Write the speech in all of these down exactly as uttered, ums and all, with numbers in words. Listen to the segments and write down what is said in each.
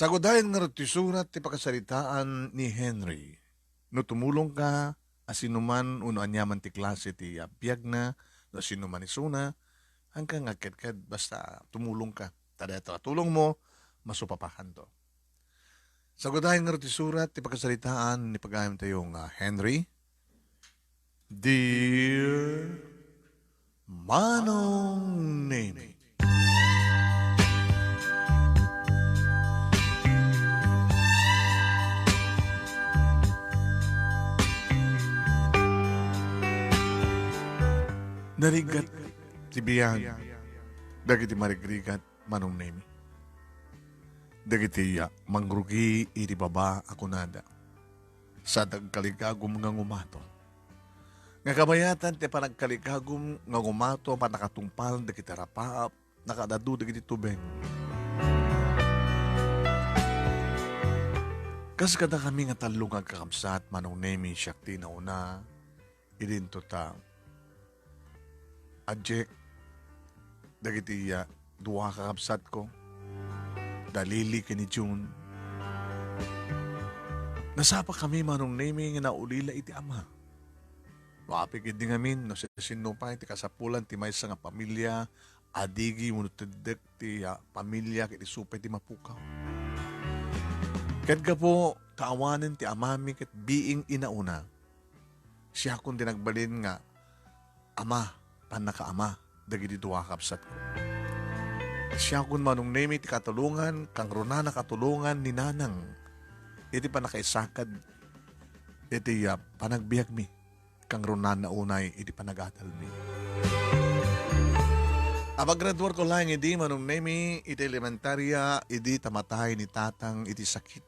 Tagudayen ngarud ti surat ti pakasaritaan ni Henry. No tumulongka, a sinuman wenno aniaman ti klase ti, ah, biagna, no sinuman isuna, haanka nga agkedked, basta tumulongka. Ta dayta a tulongmo, masupapahanto. Tagudayen ngarud ti surat ti pakasaritaan ni pagayamtayo nga Henry. Dear Manong Nemi. Narigat ti biag dagiti marigrigat, Manong Nemi. Dagiti, ah, mangrugi iti baba a kunada. Sa agkaligagum nga ngumato. Nga kabayatan ti panagkaligagum nga ngumato a pannakatungpal dagiti rapaap, nakaad-adu dagiti tubeng. Kas kadakami nga tallo nga agkakabsat, Manong Nemi, siak ti nauna, idinto ta. Ajek, dagiti, ah, dua a kakabsatko, da Lily ken ni June. Nasapakami, Manong Nemi, nga naulila iti ama. No apay ketdi ngamin, no siasino pay ti kasapulan ti maysa nga pamilia, adigi wenno teddek ti, ah, pamilia ket isu pay ti mapukaw. Ket gapu ta awanen ti amami ket biing inauna, siakon ti nagbalin nga ama, pannakaama dagiti dua a kabsatko. Siakon, Manong Nemi, ti katulongan, kangrunana katulongan ni Nanang iti pannakaisakad iti, ah, panagbiagmi, kangrunana unay iti panagadalmi. Apagraduarko laeng idi, Manong Nemi, iti elementaria idi ta matay ni tatang iti sakit.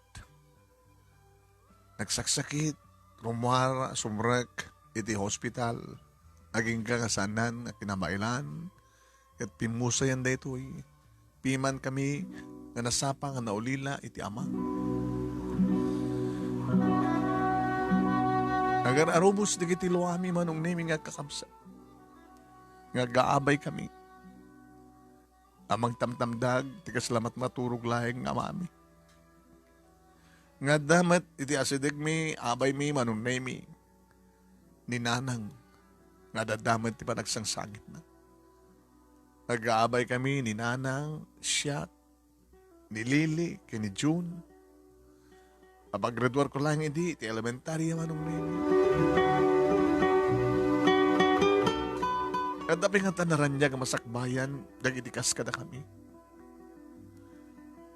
Nagsaksakit, rummuar, sumrek iti hospital. Agingga nga saanan a kinamailan, ket pimmusayan daytoy. Pimankami nga nasapa nga naulila iti ama. Agar-arubos dagiti luami, Manong Nemi, nga agkakabsat, nga agaabaykami a mangtamtamdag ti kasla matmaturog laeng nga amami. Nga adda met iti asidegmi, abaymi, Manong Nemi, ni Nanang, nga adda met ti panagsangsangitna. Agaabaykami ni Nanang, siak, ni Lily, ken ni June. Apagraduarko laeng idi ti elementaria, Manong Nemi. Adda pay ngata naraniag a masakbayan dagiti kas kadakami.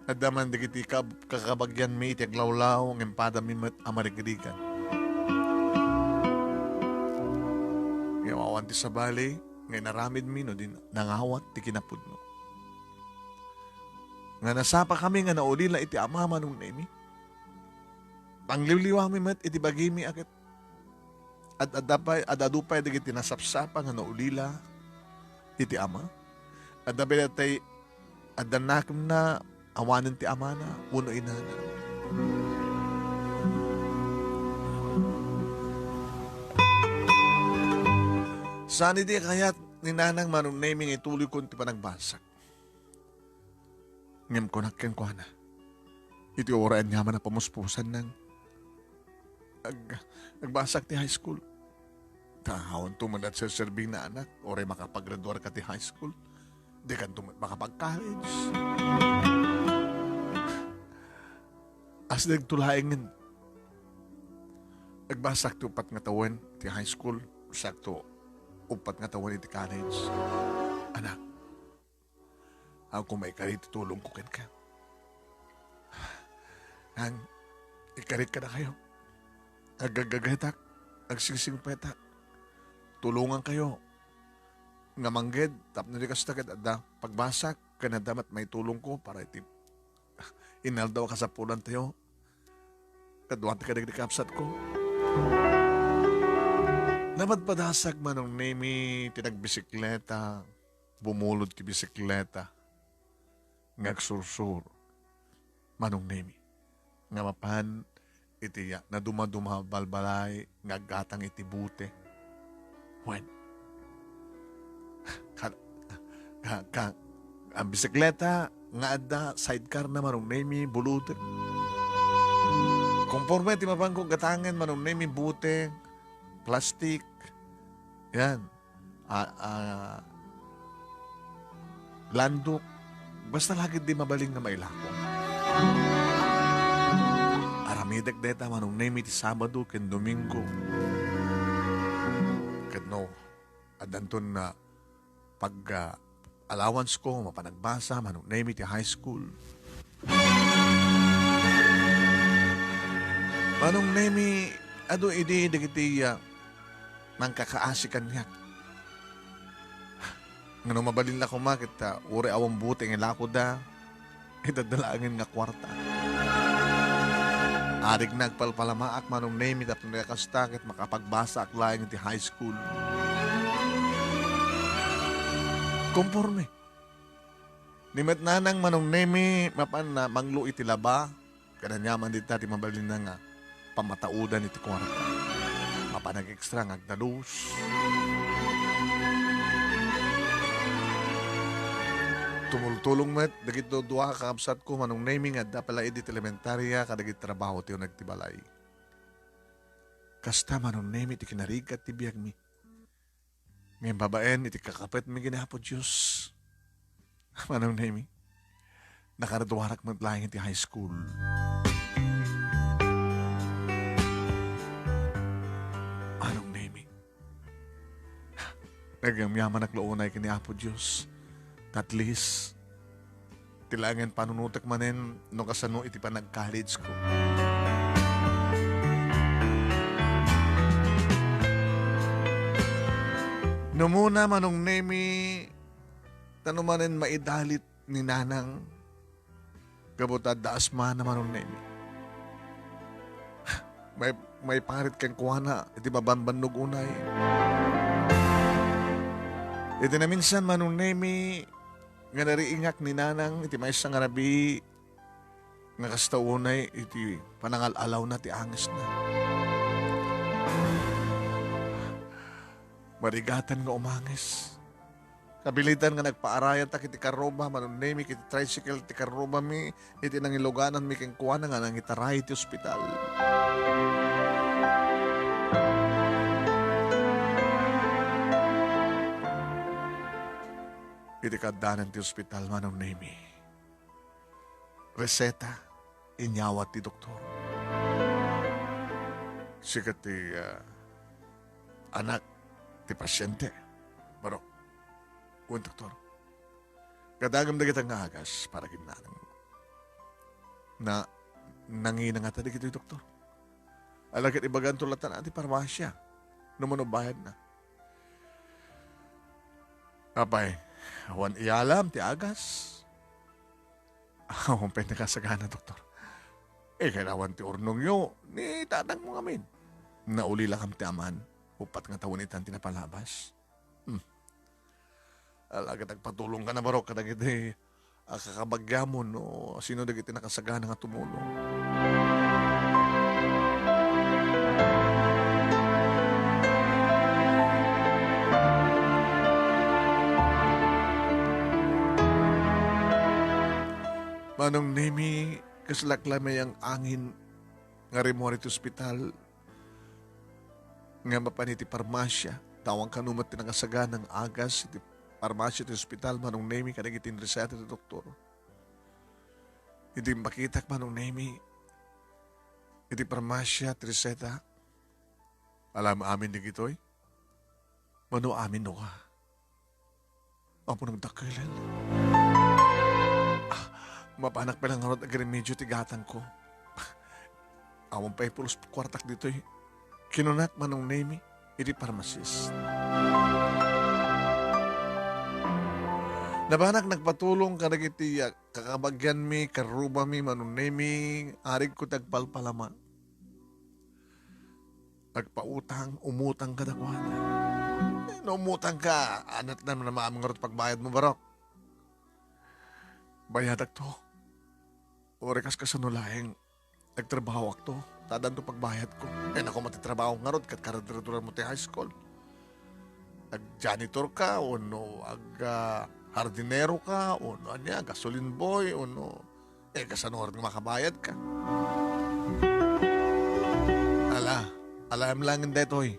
Adda man dagiti kab-, kakabagianmi iti aglawlaw, ngem padami met a marigrigat. Ngem awan ti sabali nga inaramidmi no di nangawat ti kinapudno. Nga nasapakami nga naulila iti ama, Manong Nemi. Pangliwliwami met iti bagimi a ket ad-, adda pay, ad-adu pay dagiti nasapsapa nga naulila iti ama. Adda pay daytoy, adda nakemna awanen ti amana wenno inana. Saan idi a kayat ni Nanang, Manong Nemi, nga ituloykon ti panagbasak. Ngem kunak kenkuana, iti uray aniaman a pamuspusan nang ag-, agbasak ti high school. Ta awanto met a serserbing naanak, uray makapagraduar ka ti high school, dikanto met makapag-college. Asidegto laengen, agbasak ti uppat nga tawen ti high school, sakto uppat nga tawen iti college. Anak, Awan koma ikari ti tulongko kenka. Ngan, ikarik kadakayo. Aggaggagatak, agsingsingpetak. Tulongankayo nga mangged tapno di kasta ket adda pagbasak ken adda met maitulongko para iti inaldaw a kasapulantayo. Kaduak kadagiti kabsatko. Napadpadasak, Manong Nemi, ti nagbisikleta. Bumulod ti bisikleta nga agsursuro, Manong Nemi, nga mapan iti nadumaduma a balbalay nga aggatang iti bute. Wen, ka-, ka-, ka-, ang bisikleta nga adda sidecar na Manong Nemi, bulutek. Konforme ti mapanko gatangen Manong Nemi, buteng, plastik, yan. Ah, ah, landok, basta lagid di mabalin nga mailako. Aramidek dayta Manong Nemi ti Sabado ken Domingo. Ket no, addanton na pag, ah, allowance ko, mapan agbasa, Manong Nemi ti high school. Manong Nemi, adu idi dagiti, ah, nangkakaasi kaniak. Ngano mabalin la koma ket, ah, uray awan buteng ilakoda, ita da laengen nga kuarta. Arik nagpalpalamaak Manong Nemi tapno kasta ket makapagbasaak laeng iti high school. Konforme. Ni met nanang Manong Nemi, mapan na manglo iti laba, kadaniaman dita ti mabalinna nga pamataudan iti kuarta. Mapan nag-extra nga agdalus. Tumultulong met dagiti dua a kakabsatko Manong Nemi nga adda pay la idi ti elementaria kadagiti trabaho ti uneg ti balay. Kasta Manong Nemi ti kinarigat ti biagmi. Ngem babaen iti kakapetmi ken ni Apo Dios, Manong Nemi, nakaraduarak met laeng iti high school. Manong Nemi, nagyamyamanak la unay ken ni Apo Dios. At least, ti laengen panunotek manen no kasano iti panag-college ko. No umuna, Manong Nemi, ta no manen maidalit ni Nanang, gapu ta adda asmana, Manong Nemi. May, maiparit kenkuana iti mabanbannog unay. Iti naminsan, Manong Nemi, nga nariingak ni Nanang iti maysa nga rabii nga kasta unay iti panangal-alawna ti angesna. Marigatan nga umanges. Kabilitan nga nagpaarayatak iti karruba, Manong Nemi, iti tricycle ti karrubami, iti nangilugananmi kenkuana nga nangitaray iti ospital. Iti kaaddanan ti ospital, Manong Nemi, reseta, inyawat ti doktor. Sika ti, ah, anak ti pasiente. Barok. Wen, doktor. Kadagem dagita nga agas para ken nanang. Na, nangina ngata dagitoy, doktor. Ala ket ibaganto latta ti parmasia. No mano bayadna. Apay, awan iyalam ti agas. Awan pay nakasagana, doktor. Eh, kailangan ti urnongyo, ni tatangmo ngamin. Naulilakam ti aman, uppat nga tawen itan ti napalabas. Hmm. Ala ket agpatulongka na, barok, kadagiti a kakabagiamon no sino dagiti nakasagana nga tumulong. Manong Nemi, kaslak la mayang angin nga rimmuar iti ospital, nga mapan iti parmasia, ta awan kano met ti nakasagana nga agas iti parmasia ti ospital, Manong Nemi, kadagiti inreseta ti doktor. Idi impakitak, Manong Nemi, iti parmasia ti reseta, alam amin dagitoy? Mano amin, no ka? Apo nagdakkel. Ah, mapanak pay la ngarud agremedio ti gatangko. Awan pay pulos kuartak ditoy. Kinunak, Manong Nemi, iti parmasis. Napanak nagpatulong kadagiti, ah, kakabagianmi, karrubami, Manong Nemi, arigko ti agpalpalama. Agpautang, umutang kadakuada. Eh, no umutang ka, anat na naman ngarud pagbayad mo, barok. Bayadak to. Uri kas kasano laeng, nagtrabahoak to, ta addan to pagbayad ko. Eh, naku, mati trabaho ngarud, ket karadradura mo ti high school. Ag-janitor ka, o no, ag, ah, Hardinero ka, o no ania, gasoline boy, o no, eh, kasano nga makabayad ka? Ala, alam lang daytoy.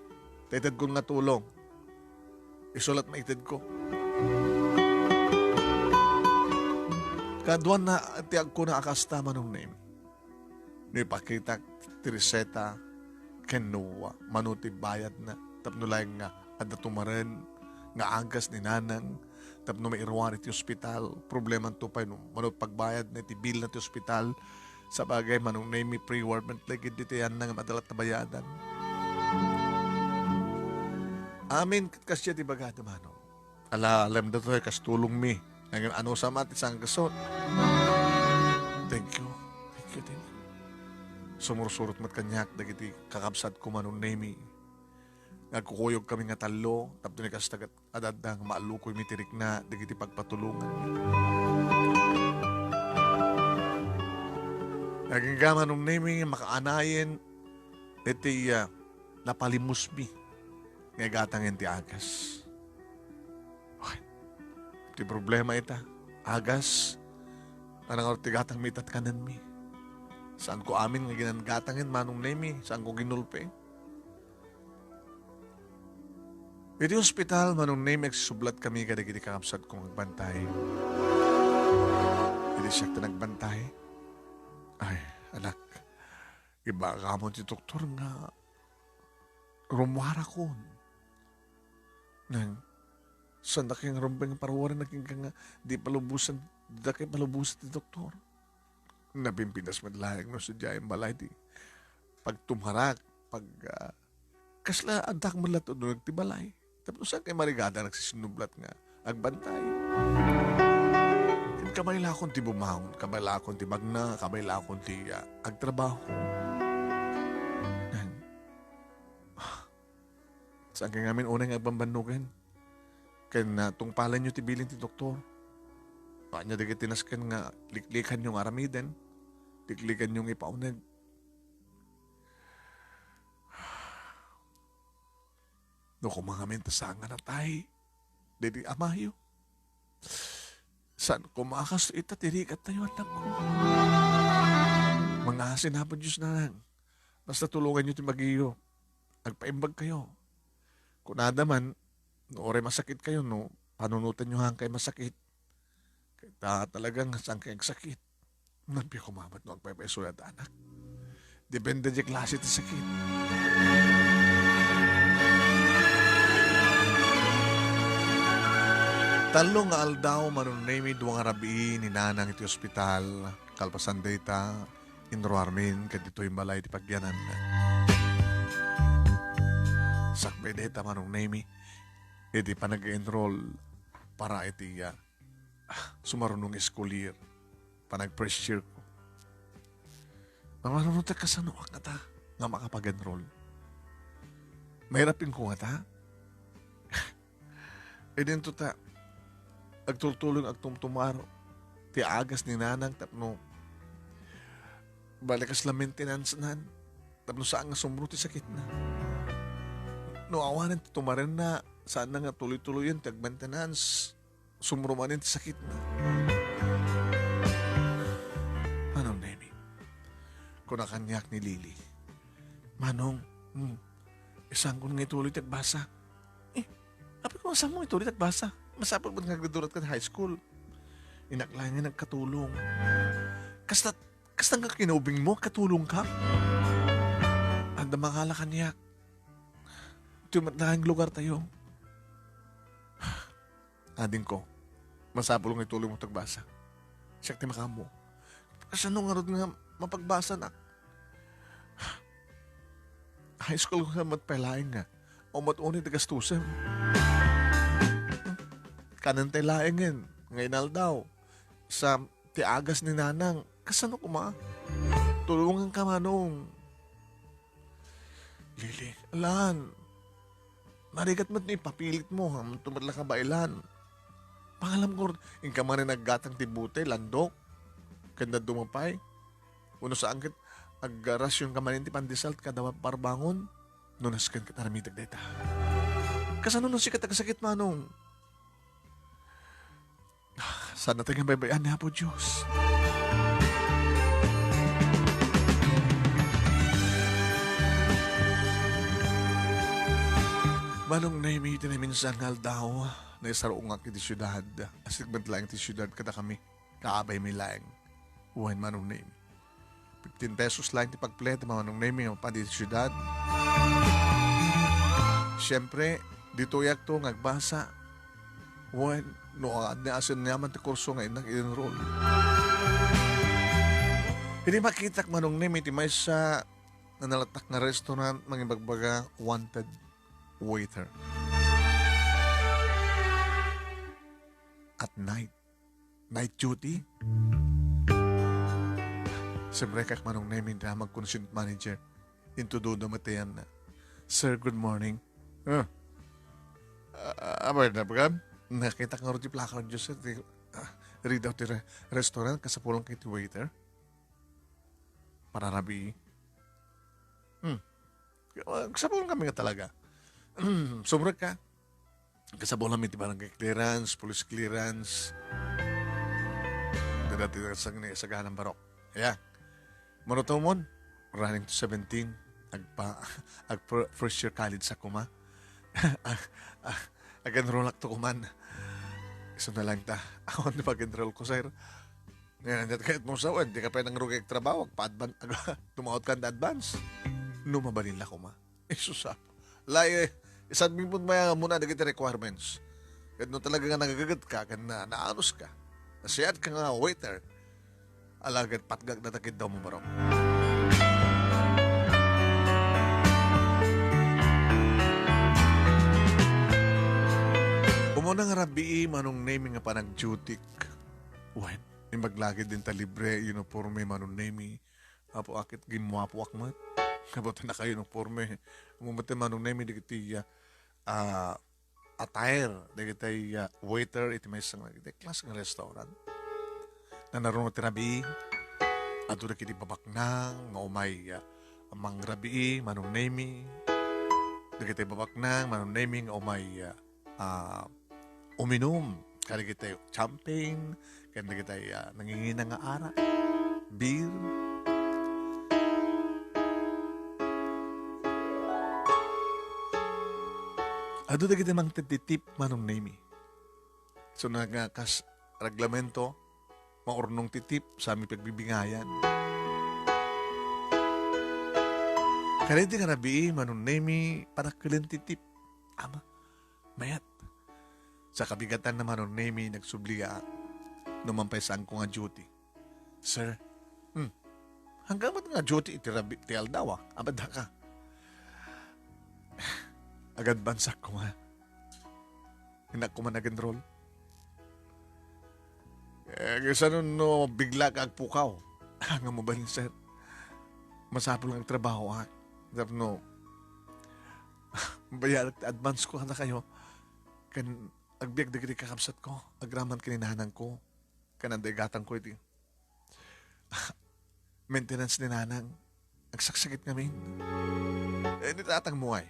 Taited ko nga tulong. Isulat maited ko. Kaduan na ti agkuna a kasta, Manong Nemi. No ipakitak ti reseta ken no mano ti bayadna tapno laeng nga adda tumaren nga agas ni Nanang tapno mairuar iti ospital. Problemanto pay no mano pagbayadna iti bill na ti ospital. Sabagay, Manong Nemi, pre-war met lagi ditoy anna nga madalat a bayadan. Amin ket kasdiay ti bagada, Manong. Ala, alam datoy kas tulongmi. Ngem anusam ti sangkasut. Thank you. Thank you, thank you. Sumursurot met kaniak dagiti kakabsatko, Manong Nemi. Nagkukuyogkami nga tallo, tapno ni kasta ket adda nga maallukoymi ti rikna dagiti pagpatulonganmi. Agingga, Manong Nemi, makaanayen iti, ah, napalimusmi nga igatangen ti agas. Ay, ti problema ita, agas, anak ti gatangmi ita kanenmi. Saanko amin nga ginangatangen, Manong Nemi, saanko ginulpi. Iti ospital, Manong Nemi, agsublatkami kadagiti kakabsatko nga agbantay. Iti siak ti nagbantay, ay, anak, ibagam ti doktor nga rummuarakon. Nang, saan da kay nga rumbeng paruwaren, agingga nga di palubosan, di da kay palubosan ti doktor. Napimpinas met laeng no sadiay balay ti pagtumarak, pag, ah, kasla addak met latta uneg ti balay. Tapno saan kay marigada nagsisinublat nga agbantay. Ken kabaylakon ti bumangon, kabaylakon ti magna, kabaylakon ti, ah, agtrabaho. Nang, saan kay ngamin unay nga agbambannogen? Ken, ah, tungpalenyo ti bilin ti doktor. Ania dagiti nasken nga liklikanyo nga aramiden, liklikanyo nga ipauneg. No koma ngamin ta saan nga natay dagiti amayo. Saan koma a kas ita ti rigat tayo, anakko. Mangasin, Apo Dios, Nanang. Basta tulonganyo ti magiyo. Agpaimbag kayo. Kunada man, no uray masakit kayo, no panunotan nyo han kay masakit. Kay ta talagang saan kay agsakit. Nagpiako mamat no agpaypaysulat, anak. Depende di klase ti sakit. Tallo nga aldaw, Manong Nemi, dua nga rabii ni Nanang iti ospital. Kalpasan dayta, inruarmin kaditoy balay ti pagyananna. Sakbay dayta, Manong Nemi, iti panag-enroll para iti, ah, ah, sumaruno nga school year. Panag-first year ko. Mamaruno ta kasano ak ngata nga makapag-enroll. Mairap ko ngata. Idinto ta, agtultuloy nga agtumtumar ti agas ni Nanang tapno balikas la maintenance nan, tapno saan nga sumro ti sakitna. No awanen ti tumarenna, saan na nga tuloy-tuloyen ti agmaintenance, sumro manen ti sakitna. Manong Nemi, kuna kaniak ni Lily. Manong, hmm, saan ko nga ituloy ti agbasa. Eh, apay ko, saan mo ituloy ti agbasa? Masapul met nga agdudurat ka ti high school. Inak laeng nga nagkatulong. Kasta, kasta nga kinaubing mo, katulong ka? Adda mangala kaniak. Iti met laeng lugar tayo. Adingko, masapul nga ituloy mo ti agbasa. Siak ti makaammo. Kasano ngarud nga mapagbasanak? High school ko met pay laeng nga. Umat unay ti gastusem. Kanen tay laengen nga inaldaw sa ti agas ni Nanang. Kasano koma? Tulongan ka, Manong. Lily, alan. Narigat met no ipapilit mo, ha? Amanto met la kabaelan. Pangalam ko, inka manen aggatang ti bote, landok. Ken dadduma pay. Wenno saan ket agrasion ka manen ti pandesal kada parbangon. No nasken ket aramidek dayta. Kasano no sika ti agsakit, Manong? Saan natin nga baybayan ni Apo Diyos? Manong Nemi, iti naminsan nga aldaw, naisarungak iti siudad. Asik met laeng ti siudad kadakami. Kaabay mi laeng. Wen, Manong Nemi. Fifteen pesos laeng ti pagplet, Manong Nemi, nga mapadi iti siudad. Siyempre, ditoyak to nga agbasa. Wen, no, ania asin niaman ti kurso nga innak i-enroll. Idi makitak, Manong Nemi, ti maysa nga nalatak nga restaurant, mangibagbaga, wanted waiter. At night. Night duty? Siyempre, kak Manong Nemi, damag kun sino ti manager. Introduce met ti yan na, "Sir, good morning." "Ah, ah, apay, napagam?" "Nakitak ngarud ti placard yo, sir. Ti, ah, read out ti re-, restaurant, kasapulan kay ti waiter." Pararabii. Hmm. Kasapulan kami nga talaga. Sumrek ka. Kasapulan mi ti barangay clearance, police clearance. Dada ti sang ni saganan barok. Ya. Manutumon, running to seventeen. Agpa-, ag fir-, first year college sa kuma. Ah, ah, ag-enroll ak to kuman. Isu na lang ta. Awan ti pag-enroll ko, sir. Ngayon, ket mo sa, di ka pa nangrugay trabaho, agpa-advan-, ag-, tumawad ka na advance. No, mabalin la kuma. Isu sa. Lay, eh, isubmit mo maya muna dagiti requirements. Ket no talaga nga nagagat ka, ken na, naanus ka, nasiat ka nga waiter, alagad patgak na takid daw mo barok. Umuna nga rabii, Manong Nemi, nga panagdutik. Wen, imbag lagi din ta libre uniforme, Manong Nemi. Apo, akit gimwapoak met. Apo, ta naka-uniforme. Ammom met, Manong Nemi, dagiti, ah, ah, attire dagiti, ah, waiter iti maysa nga dagiti klase nga restaurant. Nanarunot ti rabii, adu dagiti babaknang nga umay, ah, mangrabii, Manong Nemi. Dagiti babaknang, Manong Nemi, nga umay, ah, ah, uminum kadagiti champagne, ken dagiti, ah, nanginginang nga arak, beer. Adu dagiti mangted ti tip, Manong Nemi. So, nga kas reglamento, maurnong ti tip, saan mi pagbibingayan. Kadagiti nga rabii, Manong Nemi, panakkelen ti tip. Ama, mayat. Sa kabigatan na, Manong Nemi, nagsubliak no man pay saanko nga duty. "Sir, hmm, hanggang met nga duty iti rabii ti aldaw, ah? Amadaka." Agadbansak koma. Innak koma nag-enroll. Eh, kasano no bigla ka agpukaw? Nga mabalin, sir. Masapul nga agtrabahoak. Tapno, mabayadak ti advance ko kadakayo. Ken agbiag dagiti kakabsatko, agraman ken ni nanangko. Ken adda igatangko iti maintenance ni nanang. Agsaksakit ngamin. Eh, ni tatangmo ay.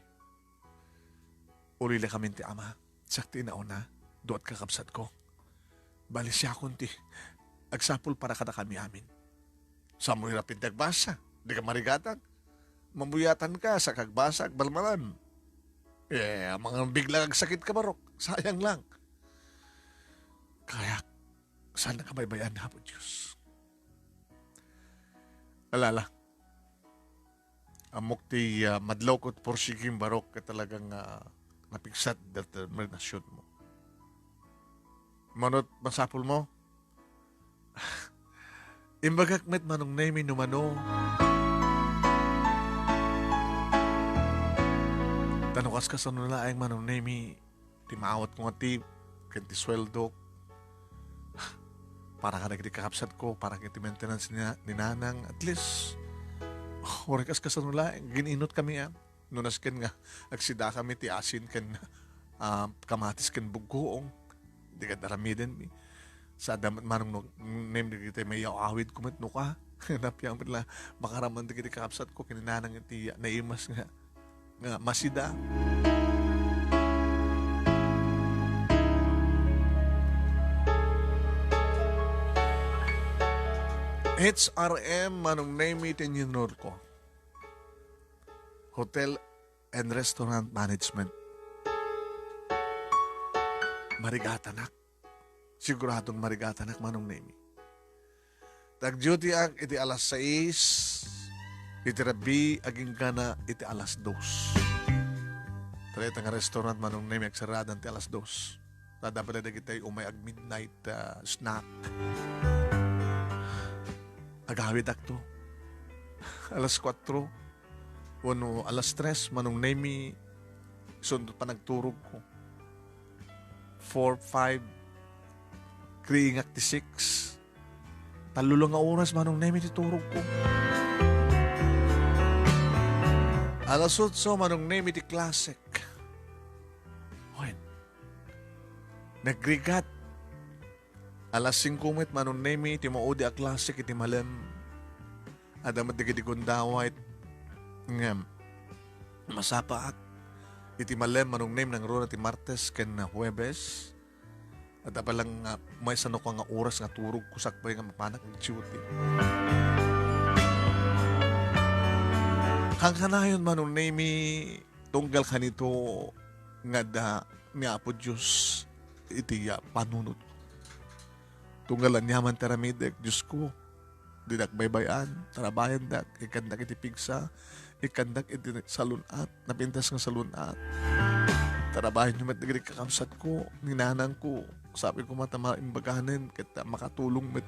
Ulila kamin ti ama. Siak ti inauna, duat kakabsatko. Bali, siakon ti agsapul para kadakami amin. Samoy rapid ti agbasa, di ka marigatag. Mamuyatan ka, sa kagbasa, agbalmalan. Eh, mga bigla agsakit ka, barok. Sayang lang. Kayak, saan ka baybayan, Apo Diyos? Alala. Ammok ti, ah, madlawko ti porsigim, barok, ket talagang, ah, napigsat determinasyonmo. Manot masapulmo? Imbagak met, Manong Nemi, no mano. Ta no kas-, kasano laeng, Manong Nemi, ti maawatko nga tip, ken ti sueldo. Para kadagiti kakabsatko, para iti maintenance ni, ni nanang, at least, uray kas-, kasano laeng, gin-inut kami, ah. No nasken nga, agsidakami ti asin ken, ah, kamatis ken buggoong. Di kad aramidenmi. Sa adda met Manong Nemi dagiti mayaw-awidko met no ka. Napian met la, makaraman dagiti kakabsatko ken ni nanang iti naimas nga nga masida. H R M, Manong Nemi, ti inyunor ko. Hotel and Restaurant Management. Marigatanak. Siguradong marigatanak, Manong Nemi. Nag-duty ak iti alas sais, iti rabii, agingga na iti alas dos. Dayta nga restaurant, Manong Nemi, agsaradan ti alas dos. Tadapela dagitay umay ag midnight, ah, snack. Agawidakto. Alas kuatro, wenno alas tres, Manong Nemi, isunto panagturogko. Four, five, kriingak ti six. Tallo lang nga oras, Manong Nemi, ti turogko. Alas otso, Manong Nemi, ti klasek. Wen, nagrigat. Alas singko met, Manong Nemi, ti maudi a klasek iti malem. Adda met dagiti gundaway ngem masapaak. Iti malem, Manong Nemi, nangruna ti Martes ken Huwebes. Adda pa lang nga maysa no kua nga oras nga turogko sakbay nga mapanak ag-duty. Kankanayon, Manong Nemi, tunggal kanito nga adda ni Apo Dios iti, ah, panunot. Tunggal aniaman ti aramidek, Diosko, dinak baybay-an, tarabayandak, ikkandak iti pigsa, ikkandak iti salun-at, napintas nga salun-at. Tarabayanyo met dagiti kakabsatko, ni nanangko, sabi ko met a maimbaganen, ket makatulong met.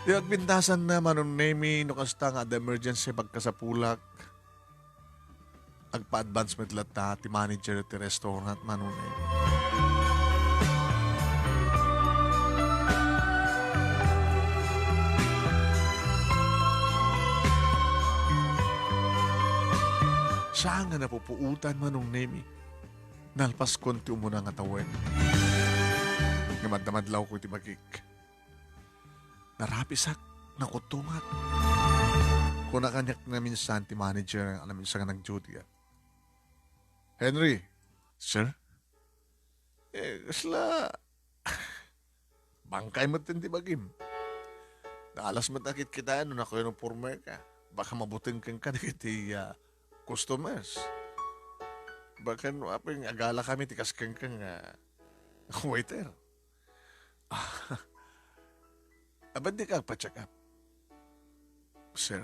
Ti agpintasan na, Manong Nemi, no kasta nga adda emergency pagkasapulak, agpa-advance met latta ti manager ti restaurant, Manong Nemi. Saan nga napupuotan, Manong Nemi. Nalpaskon ti umuna nga tawen. Nga madlamadlawko iti bagik. Narapisak, nakutongak. Kuna kaniak naminsan ti manager a naminsan nga nag-duty, ah. "Henry." "Sir?" "Eh, kasla bangkay met ti bagim. Naalas met a kitkitaen no nakauniporme ka. Baka mabuteng kenka dagiti, ah, customers. Baka no apay nga agala kami ti kas kenka nga waiter." "Aban di ka agpa-check up?" "Sir,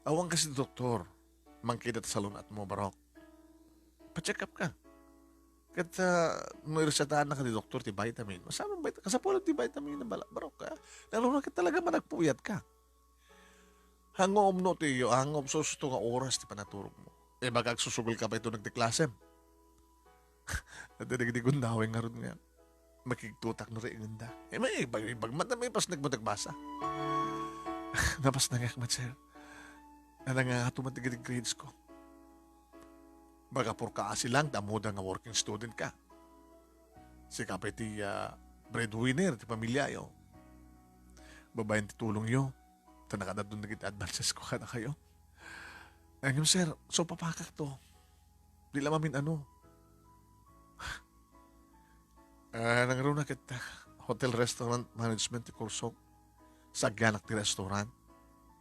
awan kasi doktor. Mangkida ta salun-atmo, barok. Pa-check up ka. Ket, ah, no iresetaanna ka ti doktor ti vitamin, masapul vit-, kasapulan ti vitamin, bala-, barok ka. Lalo na ket talaga managpuyat ka. Hango umno ti iyo, hango umsusto nga oras ti panaturogmo. Eh, baga agsusugol ka pa ito nagtiklasem." Adda dagiti gundaway ngarud nga makigtutak no reengenda. Eh, may ibag-, ibag-, mat-, may pas nagmatag basa. "Napasnangak met, sir. Nanangato met dagiti grades ko. Baga purka asi lang, dammoda nga working student ka. Sika pay ti, ah, breadwinner ti pamilyayo. Babaen ti tulongyo, ta nakadaddun dagiti advances ko kadakayo." "Ngem, sir, so papakak to. Di la mamin-ano." Ah, nangruna ket, ah, hotel restaurant management ti kursok. Sagyanak ti restaurant.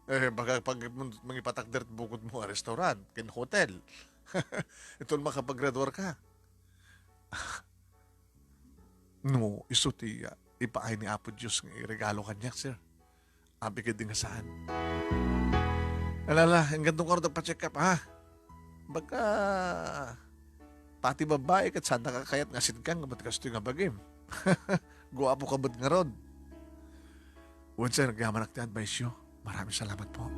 Eh, baka pag mangipatakder ti bukodmo a restaurant ken hotel. Iton makapaggraduar ka. No, isu ti, ah, ipaay ni Apo Dios nga iregalo kaniak, sir. Apay ket di nga saan. Alala, inggantong ka rod agpa-check up, ha? Baga, pati babai ket saan da kakayat nga asidkan nga met kastoy nga bagim. Guapo ka met ngarud. Wen, sir, agyamanak ti advice yo. Maraming salamat po.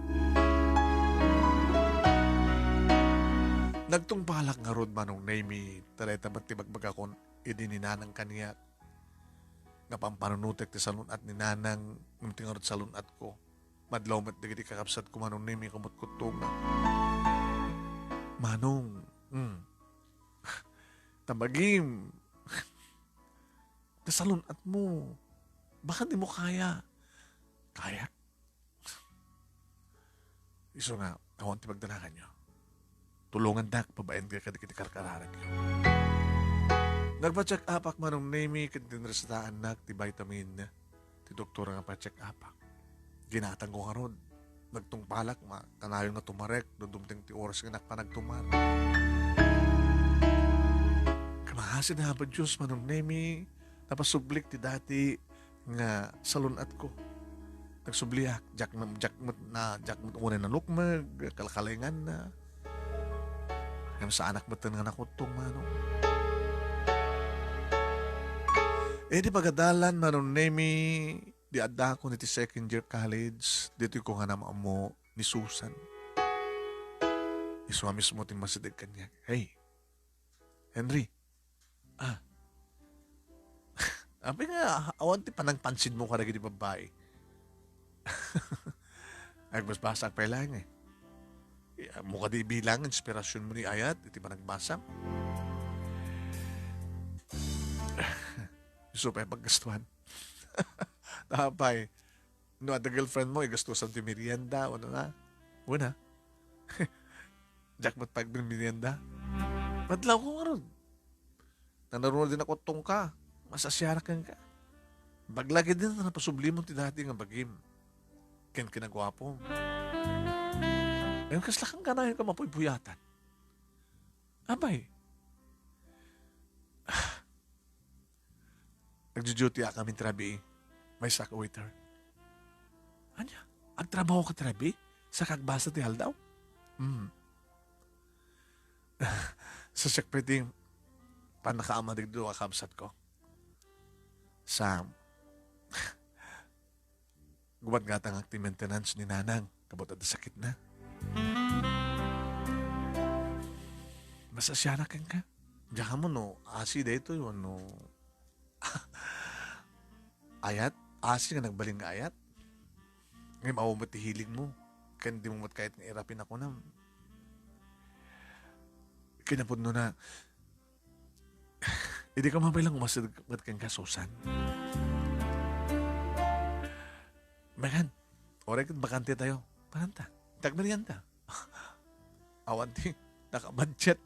Nagtungpalak ngarud, Manong Nemi, ta dayta met ti bagbagakon idi ni Nanang kaniak nga pampanunotek ti salun-at ni Nanang ngem ti ngarud salun-atko. Madlaw met dagiti kakabsatko, Manong Nemi, kumutkuttonga. Manong, mm. Ta bagim. Ta salun-atmo. Baka di mo kaya. Kaya? Isu nga, awan ti pagdanaganyo. Tulongandak babaen kadagiti karkaraaragyo. Nagpa-check upak, Manong Nemi, ket tinresetaannak ti vitamin ti doktor nga pa-check upak. Ginatangko ngarud. Nagtungpalak, ma-, kanayon nga tumarek, no dumteng ti oras nga nagpanagtumar. Kamaasin a Apo Dios, Manong Nemi, napasublik ti dati nga salun-atko. Nagsubliak, diak na, diak met na, diak met unay nalukmeg, kalkalinganna. Ngem saanak metten nga nakuttong, Manong. Idi pagadalan, Manong Nemi, di addakon iti second year college, ditoy ko nga naam-ammo ni Susan. Isu a mismo ti masideg kaniak. Hey, Henry. Ah. Apay nga, awan ti panangpansinmo kadagiti babbai. Agbasbasak pay laeng, eh. Ammo kadi bilang inspirasionmo ni ayat iti panagbasam? Isu pay paggastuan. Apay, no adda girlfriendmo, igastusam ti merienda, wenno na. Wenno. Diak met pagmerienda. Madlawko ngarud. Nanaruna din a kuttongka. Masasiarak kenka. Baglagi din a napasublimon ti dati nga bagim ken kinaguapom. Ngem kasla kanayon ka mapuypuyatan. Apay. Nagdu-duty-ak amin ti rabii. Maysak a waiter. Ania? Agtrabahoka ti rabii? Saka agbasa ti aldaw? Hmm. Sa siak pay ti pannakaammo dagiti dua a kabsatko. Sa gumatgatangak ti maintenance ni Nanang, kabut adda sakitna. Masasiarak kenka? Diak ammo no asi daytoy wenno ayat? Asi nga nagbalin nga ayat? Ngem awan met ti hilingmo, ken dimo met kayat nga irapi a kunam. Kinapudnona, idi koma pay lang umasideg met kenka, Susan. Megan, oray ket bakantetayo. Paranta. Tagmerienda. Awan ti nakabudget.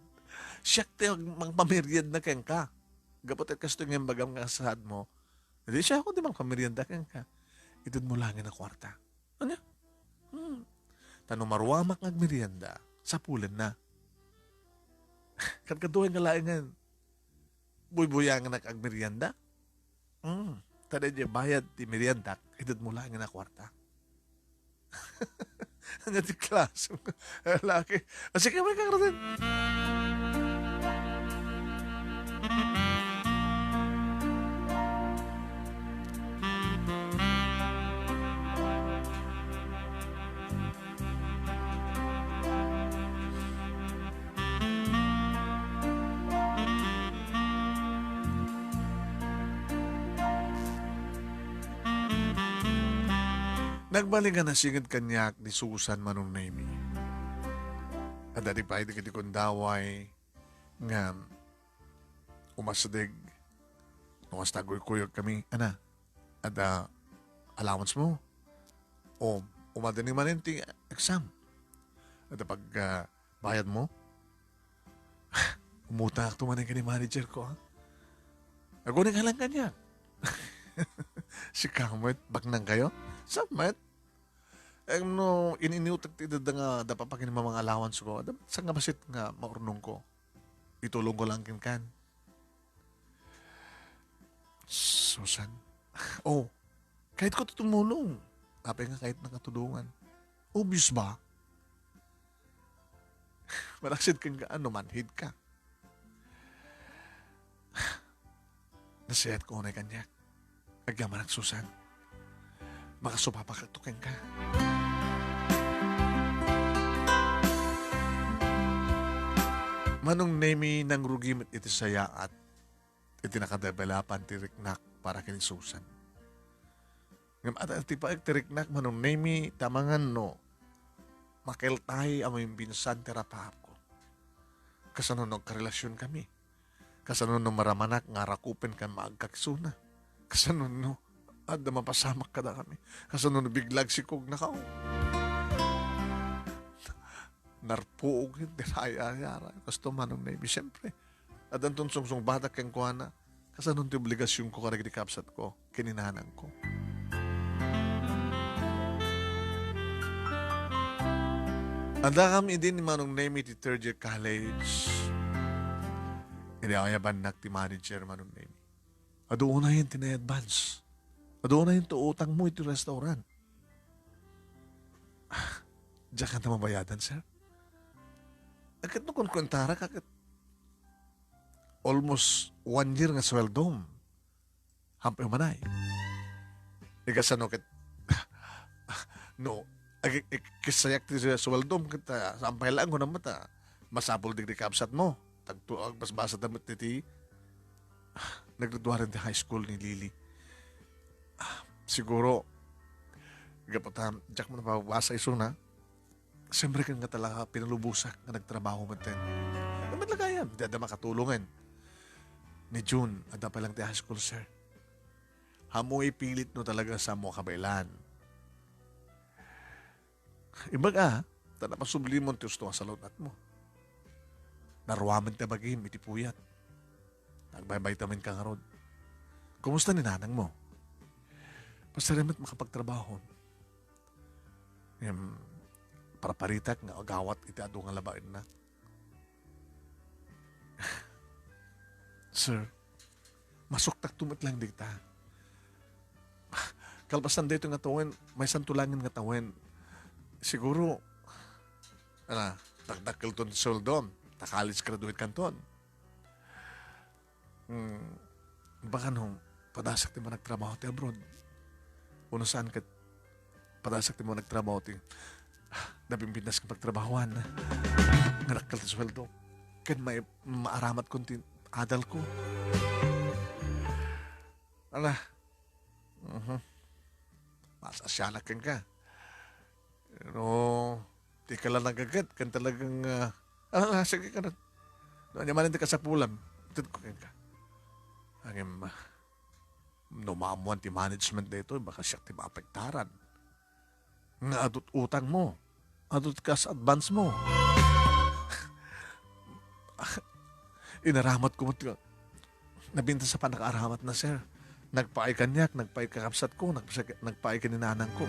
Siak ti mag-, mangpamerienda kenka. Gapu ta kastoy nga imbagam nga saadmo. Di siak ti mangpamerienda kenka. Itedmo laeng a kuarta. Ania? Hmm. Ta no maruamak nga agmerienda, sapulenna. Kadkaduay nga laengen, buybuyangenak agmerienda? Hmm. Ta daydiay bayad ti meriendak, itedmo laengen a kuarta. Ania ti klase nga laki? Ah, sige, may kakratin. Nagbalin nga nasinged kaniak ni Susan, Manong Nemi. Adda pay dagiti gundaway nga umasideg no kasta agkuykuyogkami, ana, adda allowance mo? O, umadda ni manen ti exam. Adda pag, ah, bayad mo? Umutangakto manen ken ni manager ko, ha? Agunin ka lang kaniak. Sika met, baknang kayo? Sa met? Eh, no, in-, iniutek ti idada nga adda pay pakinimamang allowance ko, adda sangabassit nga maurnong ko. Itulong ko lang kenkan. Susan. Oh, kayatko ti tumulong. Apay nga kayatnaka tulongan? Obvious ba? Malaksid kenka, ano, manhid ka. Nasayaat ko unay kaniak. Agyamanak, Susan. Makasupapakto kenka. Manong Nemi, nangrugi met iti sayaat iti nakadevelopan ti riknak para ken ni Susan. Ngem adda ti paeg ti riknak, Manong Nemi, ta amangan no makeltay a maimbinsan ti rapaapko. Kasano no agkarelasionkami? Kasano no maramanak nga arakupen ken maagkak isuna? Kasano no adda mapasamak kadakami? Kasano no bigla agsikog na kao? Narpuog ti raya-, rayara. Kasto, Manong Nemi, siyempre, Addanton sungsungbatak kenkuana. Kasano ti obligasionko kadagiti kabsatko ken ni nanangko? Addakam idi ni Manong Nemi ti third year college. Idi ayabannak ti manager, Manong Nemi. Adu unayen ti nai-advance. Adu unayen ti utangmo iti restaurant. Diak kanta mabayadan, sir? Ket no kunkuentarak, ket almost one year nga sweldom. Hampay umanay. Ika sano ket, no, ag-, ag-, kasayak ti sweldom ket, ah, sampay laeng kunam met, ah, masapul dagiti kabsatmo. Tagtu-, agbasbasada met iti, ah, naggraduaren ti high school ni Lily. Ah, siguro, gapu ta, diak man mabasa isuna, siyempre, ken nga talaga pinalubosak nga nagtrabaho metten. Ngem met la gayam, di adda makatulongen. Ni June, adda pa lang ti high school, sir. Ammo ipilit no talaga sa mo kabaelan. Imbag a, ta napasublimon ti usto a salun-atmo. Naruamen ti bagim iti puyat. Nagbaybay tamin ka ngarud. Kumusta ni nanangmo? Pasarimet makapagtrabaho. Ngem, parparitak nga agawat iti adu nga labaenna. Sir, masuktakto met lang dita. Kalpasan daytoy nga tawen, maysanto langen nga tawen. Siguro, ala, dakdakkelton ti sueldom, ta college graduate kanton. Hmm, baka no, padasak ti managtrabaho ti abroad. Uno saan ket padasak ti managtrabaho ti napimpintas nga pagtrabahoan. Nga dakkel ti sueldo. Ken may maaramat kon ti adalko. Ala. Mhm. Masasianak kenka. Pero, di ka lang nagagat, kan talagang, ah, ah, ah, sige ka na. No, ania manen ti kasapulan, itedko kenka. Ngem, ah, no maammoan ti management daytoy, baka siak ti maapektaran. Nga adut utang mo, adut kas advance mo. Inaramat ko met, nabintas a pannakaaramat na, sir. Nagpaay kaniak, nagpaay kakabsat ko, nagpasa-, nagpaay ken ni nanang ko.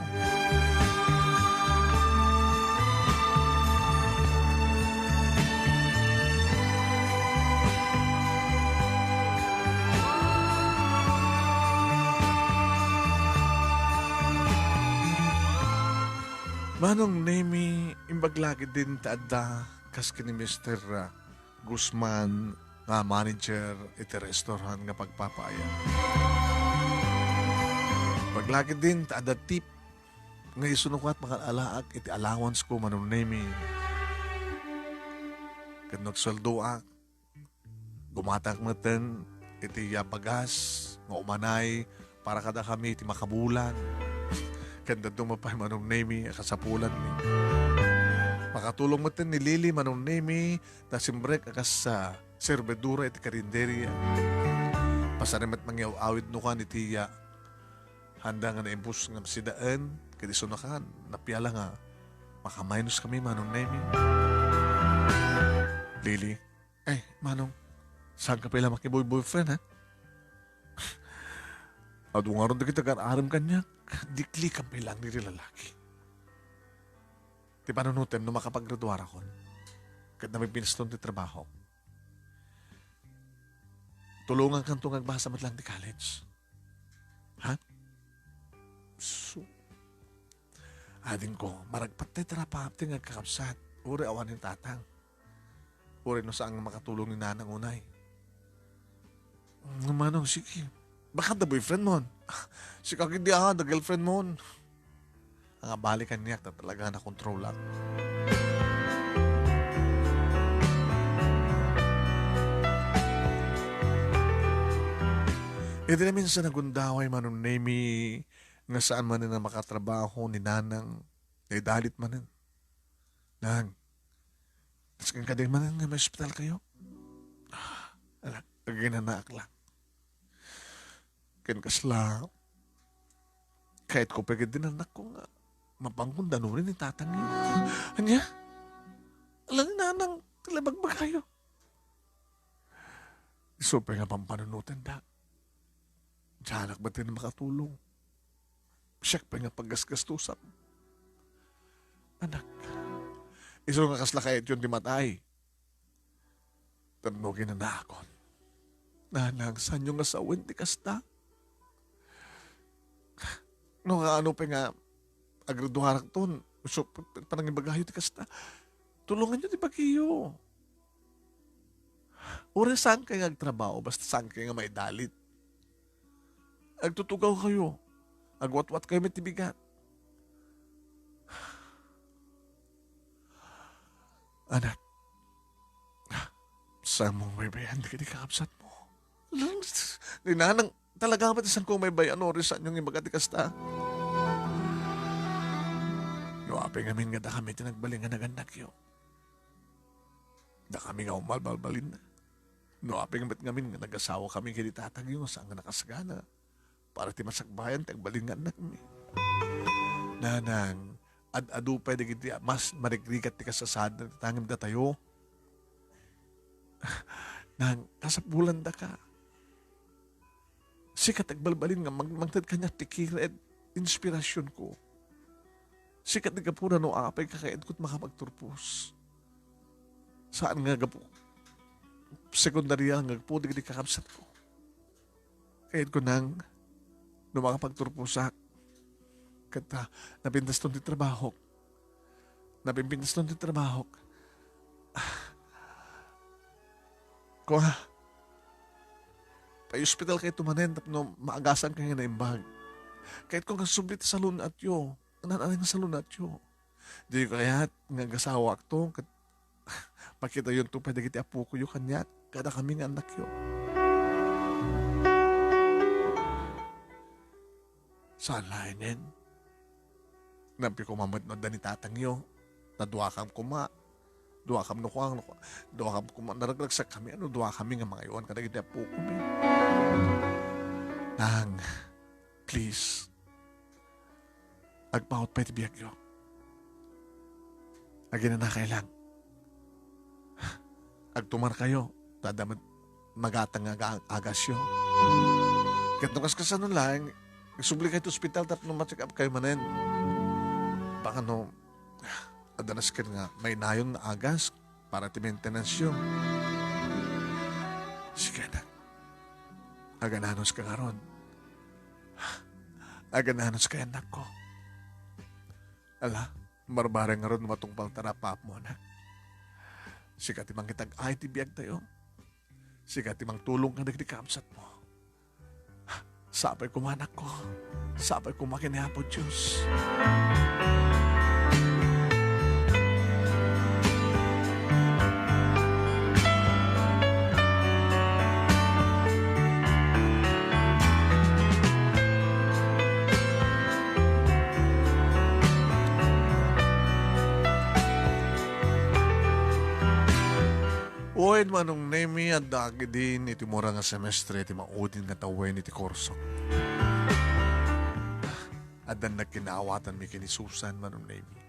Manong Nemi, imbag la ketdin ta adda kas ken ni Mister, ah, Guzman nga manager iti restaurant nga pagpapaayam. Imbag la ketdin ta adda tip nga isuno koma ti makaalaak iti allowance ko, Manong Nemi. Ket no agsueldoak, gumatak metten iti ya bagas nga umanay para kadakami iti makabulan. Ken dadduma pay, Manong Nemi, a kasapulanmi. Makatulong metten ni Lily, Manong Nemi, ta simrek a kas, ah, serbedora iti karinderia. Pasari met mangiaw-awid no kan iti ya handa nga naimbus nga sidaen, ket isunakan, napiala nga makaminus kami, Manong Nemi. Lily, ay, Manong, saan ka pay la makiboy-boyfriend, ha? Adu ngarud dagiti agar-arem kaniak, diklikan pay lang dagiti lalaki. Ti panunotem no makapaggraduarakon, ket napipineston ti trabaho. Tulongankanto nga agbasa met lang ti college. Ha? So, adingko, maragpattay ti rapaap ti nga agkakabsat. Uray awan ni tatang. Uray no saan nga makatulong ni nanang unay. Nga manong, sige. Baka da boyfriend mon. Sika ketdi a, da girlfriend mon. Nga balikan niya, ta talaga nakontrolak. Iti namin sa nagundaway, Manong Nemi, nga saan manen a makatrabaho ni nanang, naidalit manen. Nang, kas ken kadi manen nga may ospital kayo? Ah, ala, aginanaak lang. Ken kasla, kayatko pay ketdi nanakko nga mapangon danoni ni tatangyo. Ania? Ala ni nanang, ti la ibagbagayo. Isu pay nga pampanunotenda. Dianak met ti makatulong. Siak pay nga paggasgastusam. Anak, isu nga kasla kayatyon ti matay. Tapno kinanaakon. Nanang, saanyo nga sawen ti kasta? No, nga ano pay nga agraduarakton, so, p-, p-, panangibagayo ti kasta. Tulonganyo ti bagiyo. Uray saan kayo nga agtrabaho, basta saan kayo nga maidalit. Agtutugaw kayo. Agwatwat kayo met ti bigat. Anak, saan mo baybayan dagiti kakabsat mo? Ni nanang, talaga met saan ko maybay-an no uray saanyo nga ibaga ti kasta? No apay ngamin nga dakami ti nagbalin nga nagannakyo. Dakami nga umbalbalbalinna. No apay nga met ngamin nga nagasawa kami ken ni tatangyo nga saan nga nakasagana. Para ti masakbayan ti agbalin nga annakmi. Nanang, ad-adu pay dagiti mas marigrigat ti kasasaadna ti tangim datayo. Nang, kasapulandaka. Sika ti agbalbalin nga mang-, mangted kaniak ti kired, inspirasionko. Sika ti gapuna no apay kakayatko ti makapagturpos. Saan nga gapu-, sekundaria nga gapu dagiti kakabsatko. Kayatko nang no makapagturposak. Ket, ah, napintaston ti trabahok. Napinpintaston ti trabahok. Kua, pay-ospital kayto manen tapno maagasan kayo nga naimbag. Kayatko nga subli ti salun-atyo. Naan-anay nga salun-atyo. Di kayat nga agasawakto ket pakitayonto pay dagiti apokoyo kaniak, kadakami nga annakyo. Saan laengen? Nampi koma met no adda ni tatangyo. Naduakam koma. Duakam no kuan, no kuan. Duakam koma. Naraglagsakami, ano, duakami nga mangayoan kadagiti apokomi. Nang, please. Agpaut pay ti biagyo. Aginanakay lang. Agtumarkayo, ta adda met magatang nga aga-, agasyo. Ket no kaskasano laeng, agsubli kayo ti ospital tapno ma-check up kayo manen. Baka no, adda nasken nga mainayon nga agas para ti maintenance yo. Sige, anak. Agananos ka ngarud. Agananos ka, anak ko. Ala, barbareng ngarud no matungpal ta rapaap mo, anak. Sika ti mangitag-ay ti biag tayo. Sika ti mangtulong kadagiti kabsat mo. Sapay koma, anak ko. Sapay koma ken ni Apo Dios. Wen, Manong Nemi, adda agidin iti umura nga semestre ti maudin nga tawen iti kurso. Addan nagkinaawatanmi ken ni Susan, Manong Nemi.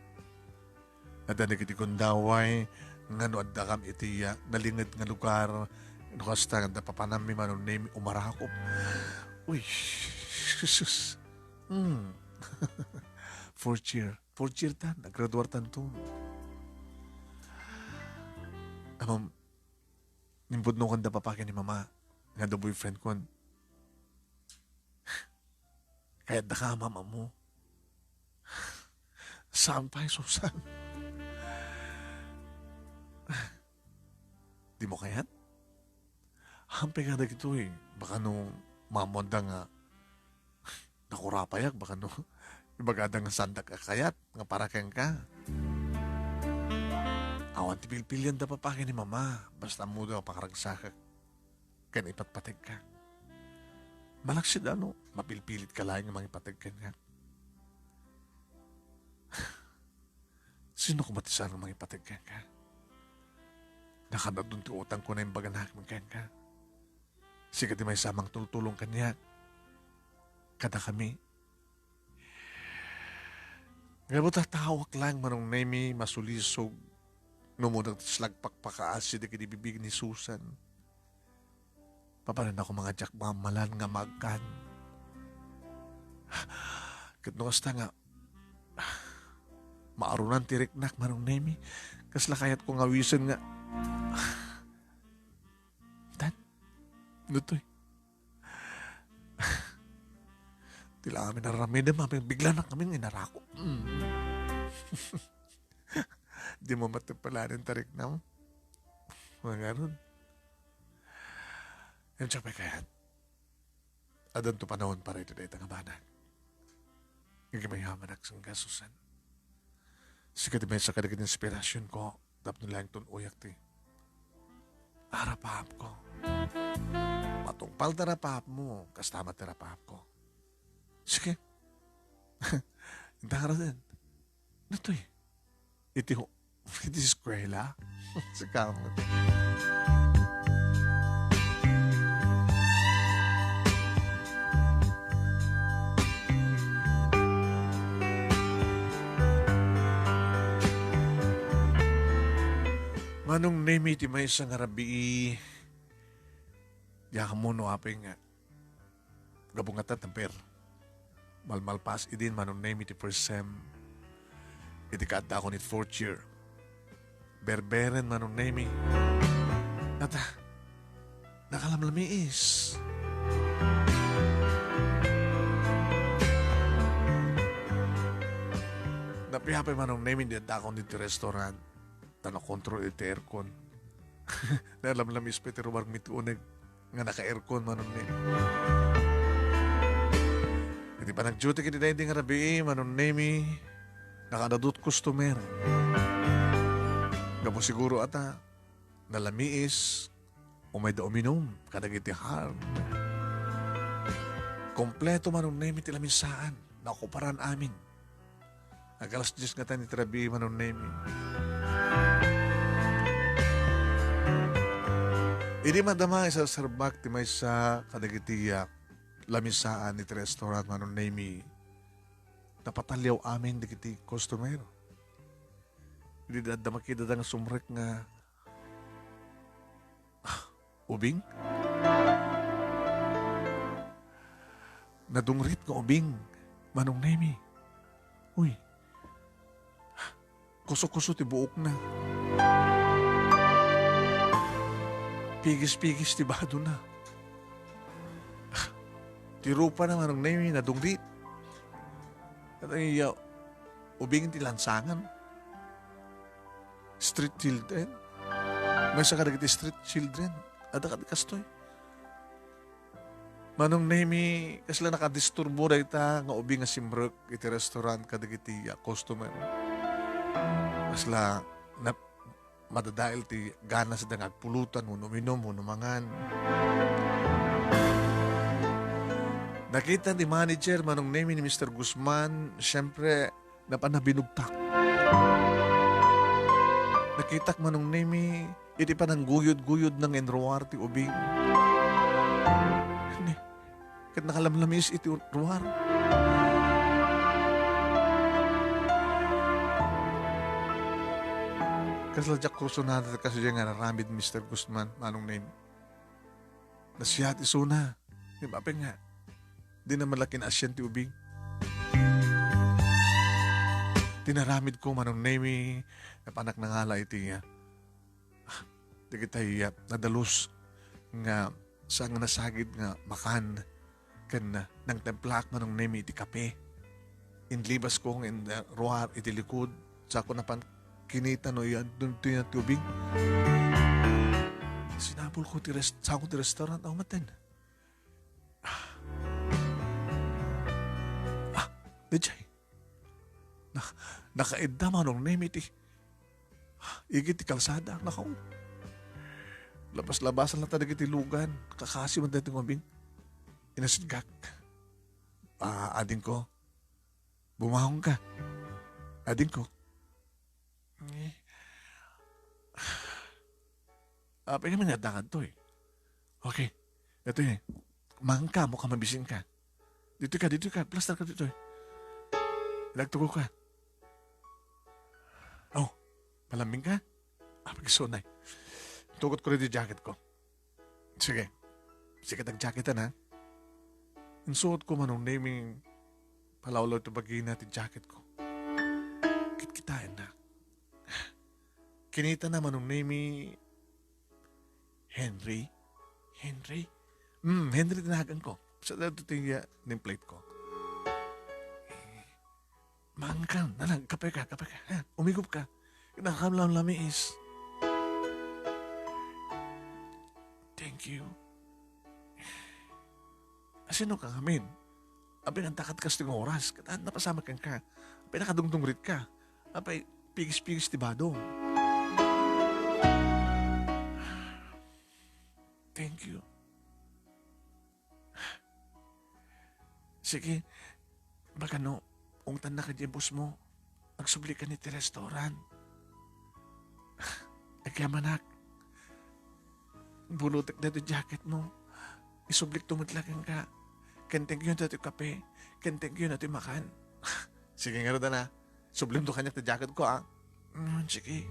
Adda dagiti gundaway nga no addakam iti, ah, nalinged nga lugar, no kasta nga adda papanammi, Manong Nemi, umarakop. Uy, Jesus. Hmm. Fourth year. Fourth year tan, naggraduar tanto. Amam, nimpudno kanda papa ken ni mama, nga adda boyfriend kon. Kayat da ka, mama mo. Saan pay, Susan? Di mo kayat? Hampay nga dagitoy, baka no mamuanda nga nakurapayak, baka no ibagada nga sandak a kayat nga para kenka. Awan ti pilpilian da papa ken ni mama, basta ammoda nga pakaragsakak ken ipatpategka. Malaksid ano, mapilpilit ka laeng nga mangipateg kenka. Sino koma ti saan nga mangipateg kenka? Nakadadun ti utang ko naimbaganak kenka. Sika ti maysa a mangtultulong kaniak. Kadakami. Ngarud, tataawak laeng, Manong Nemi, masulisog no umuna ti slagpakpakaasi dagiti bibig ni Susan. Mapanen ako nga diak maammalan nga maagkan. Ket no kasta nga, maarunan ti riknak, Manong Nemi, kasla kayatko nga awisen nga, tan, ditoy. Ti la amin aramidem, amin bigla na kami nga inarako. Mm. Di mo matapalanin ta riknam. Mga ganun. Yan siya pay kayat. Addanto panawen para iti dayta nga banag. Nga gimayamanak, sangga, Susan. Sika ti maysa kadagiti inspirasionko tapno laeng tun-oyak ti arapaapko. Matungpal ti arapaapmo, kasta met ti arapaapko. Sige. Inta ngaruden. Ditoy. Iti ho-, iti eskwela. Sika met. Manong Nemi, ti maysa nga rabii, diak ammo no apay nga gapu ngata, temper. Malmalpas idin, Manong Nemi, ti first sem iti kaaddakon iti fourth year. Berberen, Manong Nemi. Ngata, nakalamlamiis. Napiapay, Manong Nemi, di addakon iti restaurant. Ta nakontrol iti aircon. Nalamlamiis pay ti ruar mi ti uneg nga naka-aircon, Manong Nemi. Iti panagduty ket daydi nga rabii, Manong Nemi, nakaadadut customer. Gapu siguro ata, nalamiis, umayda uminum kadagiti hard. Kompleto, Manong Nemi, ti lamisaan. Naokuparan amin. Ag-alas dies ngatan iti rabii, Manong Nemi. Idi madama, isarserbak ti maysa kadagiti, ah, lamisaan iti restaurant, Manong Nemi, napataliaw amin dagiti customer. Idi adda makitana nga sumrek nga ubing? Nadungrit nga ubing, Manong Nemi. Uy. Kuso-kuso ti buokna. Pigis-pigis ti badona. Ti rupana, Manong Nemi, nadungrit. Ket ay, uh, ubing ti lansangan. Street children. Maysa kadagiti street children. Adda kadi kastoy. Manong Nemi, kasla nakadisturbo dayta nga ubing nga simrek iti restaurant kadagiti, ah, customer. Kasla nap-, madadael ti ganasda nga agpulutan wenno uminum wenno mangan. Nakita ni manager, Manong Nemi, ni Mister Guzman, siyempre, napan nabinugtak. Nakitak, Manong Nemi, iti panangguyod-guyodna nga inruar ti ubing. Ni, ket nakalamlamiis iti ruar. Kasla diak kursunada ti kasdiay nga inaramid, Mister Guzman, Manong Nemi. Nasiat isuna. Di ba, apay nga, dina man la kinaasian ti ubing. Ti inaramidko, Manong Nemi, napanak nangala iti, ah, dagitay, ah, nadalus nga saan nga nasagid nga makan ken, ah, nangtemplaak, Manong Nemi, iti kape. Inlibasko nga in-, ah, ruar iti likud, sako napan kinita no iya, dun, dun ti ubing. Sinapulko ti rest-, sako ti restaurant, aw, maten. Ah, daydiay. Na-, nakaidda, Manong Nemi, ti igid ti kalsada. Nakaw. Labas-labasan latta dagiti lugan. Kakasi man daytoy nga ubing. Inasitgak. Ah, adingko. Bumangon ka. Adingko. Eh. Apay kami nga adda kadto, eh. Okay. Ito, eh. Mangka mo ka, mabisin ka. Dito ka, dito ka. Plaster ka dito, eh. Nagtugo ka. Oh, palambing ka? Ah, pagsunay. Tugot ko rin yung jacket ko. Sige. Sika ti agjacket, a? Insuotko, Manong Nemi, palawlaw ti bagina ti jacketko. Kitkitaennak. Kinitana, Manong Nemi, Henry? Henry? Hmm, Henry ti naganko. Sa daytoy ti, ah, nameplatesko. Maankan, nanang, kape ka, kape ka. Ha? Umigop ka. Nakamlamlamiis. Thank you. Asino ka ngamin? Apay, nagdakat kas ti nga oras. Ket napasamak kenka. Apay, nakadungdungrit ka. Apay, pigis-pigis ti badom. Thank you. Sige, baka no, ungtannak kadi boss mo, agsubli ka ni ti restaurant. Agyamanak. Bulutek daytoy jacket mo. Isublik to met laeng ka. Ken thank you daytoy kape. Ken thank you daytoy makan. Sige ngarud, a? Sublim to kaniak ti jacketko, a? Mm, sige.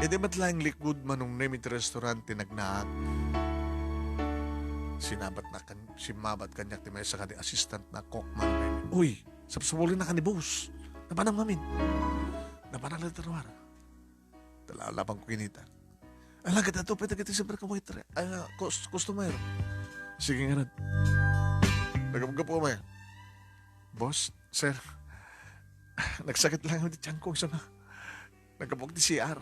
Idi met laeng likud, Manong Nemi, ti restaurant ti nagnaak, sinabat na kan-, simmabat kaniak ti maysa kadi assistant na cook, Manong Nemi. Uy, sapsapulin na ka ni boss. Napanam ngamin. Napanam na ti ruar. Talaw-, labanko kinita. Alagad ato pay dagiti siyempre ka waiter. Ah, cus-, customer. Sige ngarud. Nagapgapu kami. Boss, sir. Nagsakit lang ang tiyan ko, isu na. Nagkapok ti C R.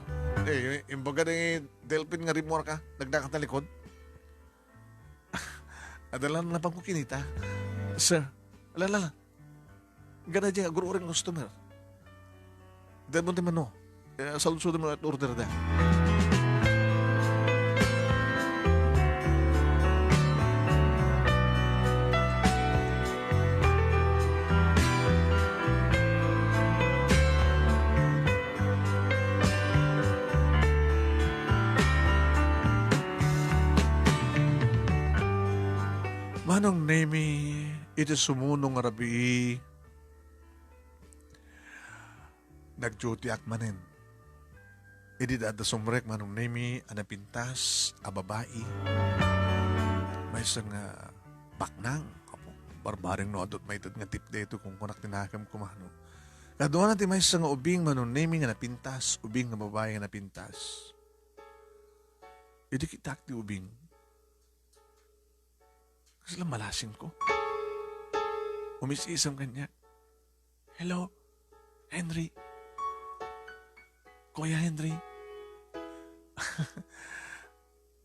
Eh, imbaga ni Delphin nga rimor ka, nagdakat na likod. Adala na pang kukinita. Sir, ala, ala, ala. Gana diay agur-uring customer. Dayta mo ti mano. Eh, saludsodem no ania ti order da. Manong Nemi, iti sumuno nga rabii, nag-dutyak manen. Idi adda sumrek, Manong Nemi, a napintas a babai. Maysa nga baknang, apo, barbareng no adut maited nga tip daytoy, kunkunak ti nakemko, Manong. Kaduana ti maysa nga ubing, Manong Nemi, nga napintas, ubing nga babai nga napintas. Idi kitak ti ubing, kasla malasingko. Umis-isem kaniak. Hello, Henry. Kuya Henry.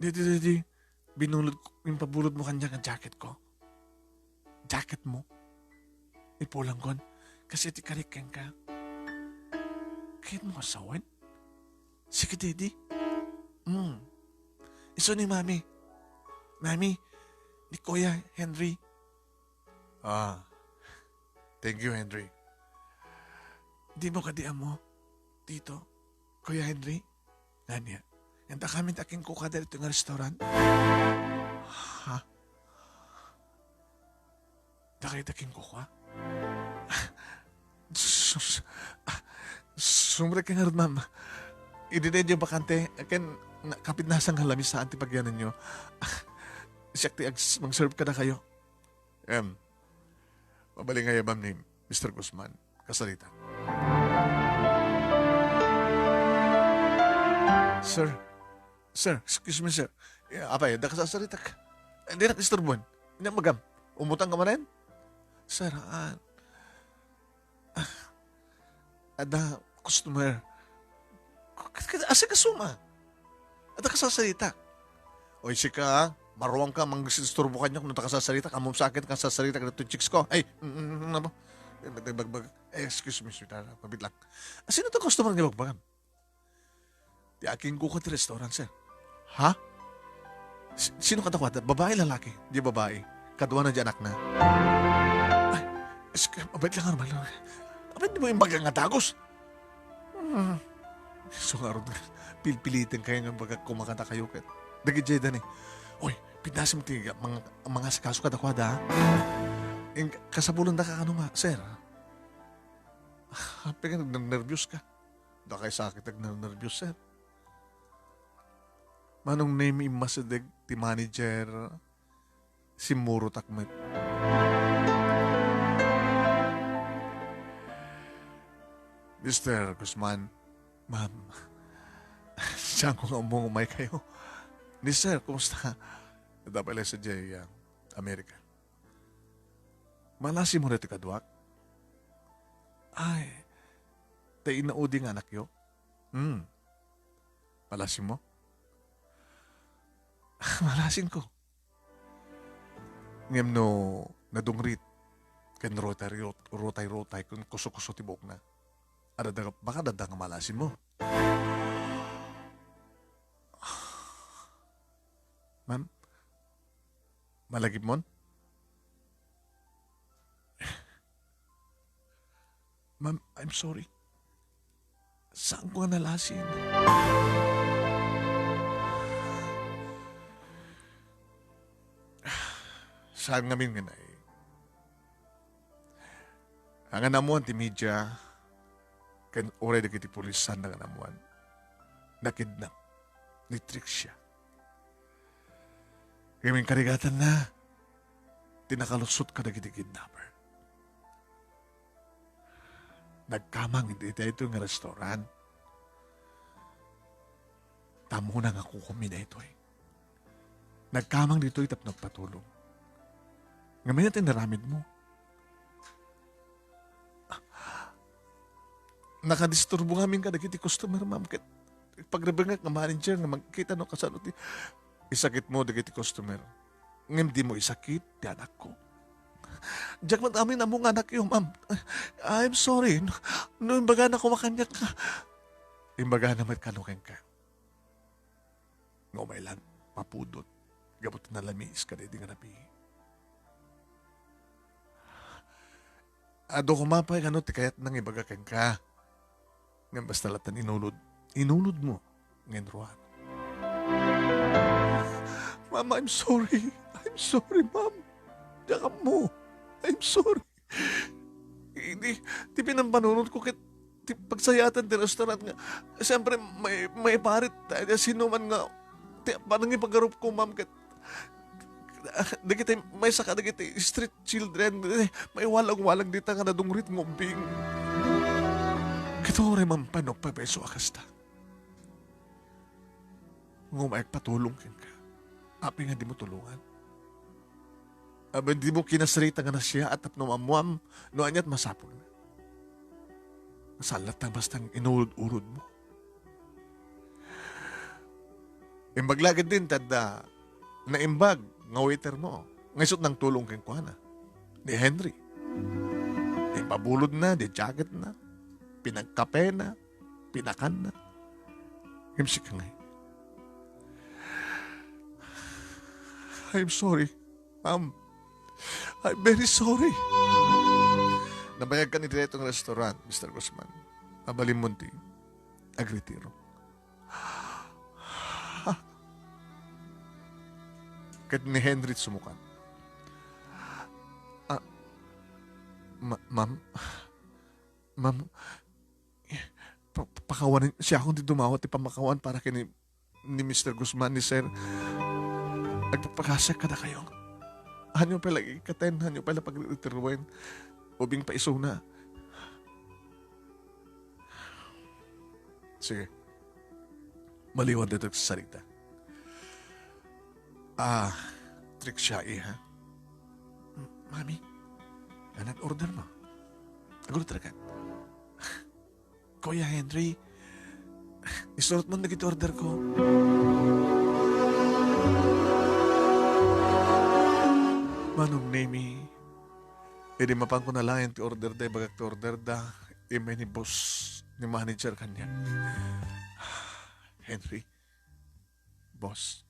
Didi, didi. Binulod, impabulod mo kaniak nga jacket ko. Jacket mo? Ipulangkon. Kasi ti karik kenka. Kayat mo asawen? Sige, didi. Mm. Isu ni Mami. Mami, ni Kuya Henry. Ah, thank you, Henry. Di mo kadi ammo, Tito, Kuya Henry? Ania? Anta kami ta king kuka dito nga restaurant? Ha? Dakay ta king kuka? Sus, ah, sumrek ka ngarud, ma'am. Idi daydi bakante, ken na-, kapidnasa nga lamisaan ti pagyanenyo. Siak ti ag-, mag-serve kadakayo. Em, mabalin nga yabam ni Mister Guzman. Kasarita. Sir, sir, excuse me, sir. Eh, apay, adda kasasaritak. Eh, dinak isturbuan. Ania magam? Umutang ka manen? Sir, ah, ah, adda customer. K-, k-, asikasuma. Adda kasasarita. Oy, sika, ah. Maruang ka, mangisturbo kaniak no ta kasasarita. Ammom sa akin kasasarita kadagiti chicks ko. Ay, mm, mm, mm, ano ba? Eh, bagbag. Eh, excuse me, sweetheart. Pabitlak. Ah, sino to customer nga bagbagam? Ti aking kuka ti restaurant, sir. Ha? Si-, sino kadakuada? Babae, lalaki? Di babae. Kaduana di anakna. Ay, es-, mabait lang, Armando. Apay, di mo imbaga nga dagus? Hmm. So, nga ron, pilpiliten kayo nga baga kumakada kayo ket. Dagiti dani. Oy, pidasem ti mga, mga asikaso kadakuada, ha? In-, kasapulanda ka kano nga, sir? Apay nga nagnernerbios ka? Dakay sakit nagnernerbios, sir. Manong Nemi, immasideg ti manager, simmurotak met. Mister Guzman, ma'am, saan ko nga umay kayo? Ni sir, kumusta? Dapat lang sa Jay, ah, Amerika. Malasi mo ditoy kaduak? Ay, tay inaudi nga anakyo? Hmm. Malasi mo? Malasin ko. Ngem no nadungrit, ken rotay-rot-, rotay-rotay, ken kuso-kuso ti buokna. Adda da-, baka adda nga malasin mo. Ma'am? Malagipmon? Ma'am, I'm sorry. Saan ko nga nalasin? Saan ngamin nga nai-, ang anamuan ti media, ken uray dagiti pulis, saan nga anamuan. Nakidnap ni Trixia. Ngem inkarigatanna ti nakalusot kadagiti kidnapper. Nagkamang iti daytoy nga restaurant. Ammona nga kukuami daytoy. Nagkamang ditoy tapno agpatulong. Ngamin ti inaramidmo? Nakadisturbo ngamin kadagiti customer, ma'am, ket pagrebengak nga manager nga makita no kasano ti isakitmo dagiti customer. Ngem dimo isakit ti anakko. Diak met amin ammo nga anakyo, ma'am. I'm sorry. No, no imbagana koma kaniak nga, imbagana met kano kenka. Nga umay laeng mapudot gapu ta nalamiis kadaydi nga nabii. Adu koma pay kano ti kayatna nga ibaga kenka. Ngem basta latta inulod, inulodmo nga inruar. Mama, I'm sorry. I'm sorry, ma'am. Diak ammo. I'm sorry. Idi, ti pinampanunotko ket ti pagsayaatan ti restaurant nga, siyempre, may, maiparit daydi sinuman nga ti panangipagarupko, ma'am, ket dagiti maysa kadagiti street children, eh, maiwalag-walag dita nga nadungrit nga ubbing. Ket uray man pay no agpaypayso a kasta. Ngem agpatulong kenka. Apay nga dimo tulongan? Apay dimo kinasarita nga nasiyaat tapno maammuam no aniat masapulna? Saan latta basta inurod-urodmo. Imbag laeng din ti adda naimbag nga waitermo. Nga isut' nangtulong kenkuana. Ni Henry. Ipabulodna, di jacketna, pinagkapena, pinakanna. Ngem sika ngay. I'm sorry, ma'am. I'm very sorry. Nabayagkan iti daytoy nga restaurant, Mister Guzman. Mabalinmon ti agritiro. Ket ni Henry sumukat. Ah, ma-, ma'am? Ma'am, pa-, pakawanen, siakon ti dumawat ti pammakawan para ken ni, ni Mister Guzman, ni Sir. Agpapakasiak kadakayo. Hanyo pay la ikkaten, hanyo pay la pagritiruen. Ubing paisuna. Sige. Maliwan daytoy agsasarita. Ah, Trixia, iha. M-, Mami, ano order mo? Agulit ka. Kuya Henry, isurot mo dagiti order ko. Manong Nemi, idi mapanko nalaen ti order da, ibagak ti order da, immay ni boss, ni manager kaniak. Henry, boss,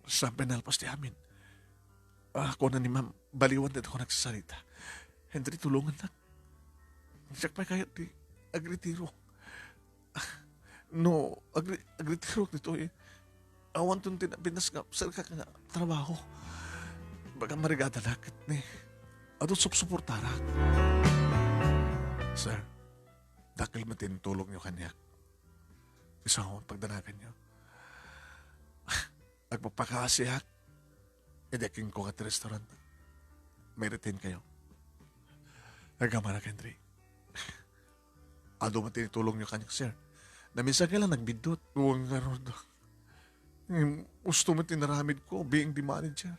saan pay nalpas ti amin? Ah, kuna ni ma'am, baliwan daytoy agsasarita. Henry, tulongannak. Siak pay kayat ti agritiro. No, agri-, agritiro ditoy. Awanton ti napinas nga serka nga trabaho. Baga marigadanak ket ni, adu supsuportarak. Sir, dakkel met ti intulongyo kaniak. Isu a pagdanaganyo. Agpapakaasiak. Idi agkinko ket ti restaurant. May retain kayo. Agamanak, Henry. Adu met ti intulongyo kaniak, sir. Naminsan nga lang nagbiddut. Wen ngarud. Ngem, usto met ti inaramidko, being the manager.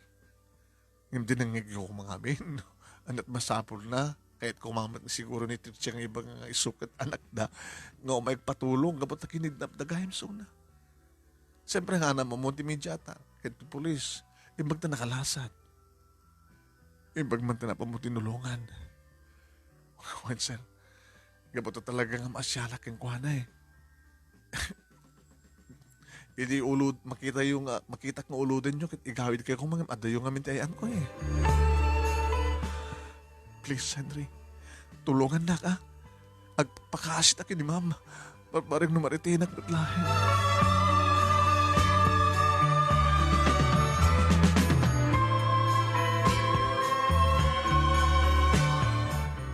Ngem dinengngegyo koma ngamin. Ania't masapulna? Kayatko koma met siguro ni Tritsia nga iba nga isu ket anakda nga umay agpatulong gapu ta kinidnapda gayam isuna. Siyempre, hanam mo ti media ta, ket ti pulis, imbag ta nakalasat. Imbag man ta napan mo tinulongan. Wen, sir. Gapu ta talaga nga maasialak kenkuana, eh. Idi ulod, makitayo nga, makitak nga ulodenyo, ket igawidkayo koma ngem adayo ngamin ti ay-anko, eh. Please, Henry, tulongannak, ah. Agpakaasitak ken ni Ma'am. Barbareng no maretainnak met laeng.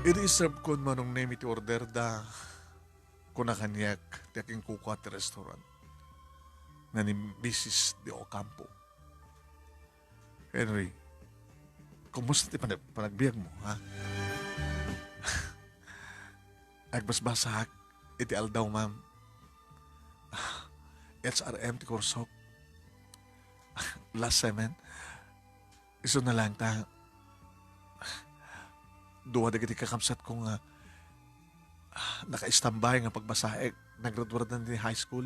Idi iserbkon Manong Nemi ti orderda, kuna kaniak ti agkinkukuak ti restaurant nga ni Misis De Ocampo. Henry, kumusta ti panag-, panagbiagmo, ha? Agbasbasaak iti aldaw, ma'am. H R M ti kursok. Last sem, eh. Isuna laeng ta, dua dagiti kakabsatko nga, ah, naka-standby nga pagbasaek, naggraduardan ti high school.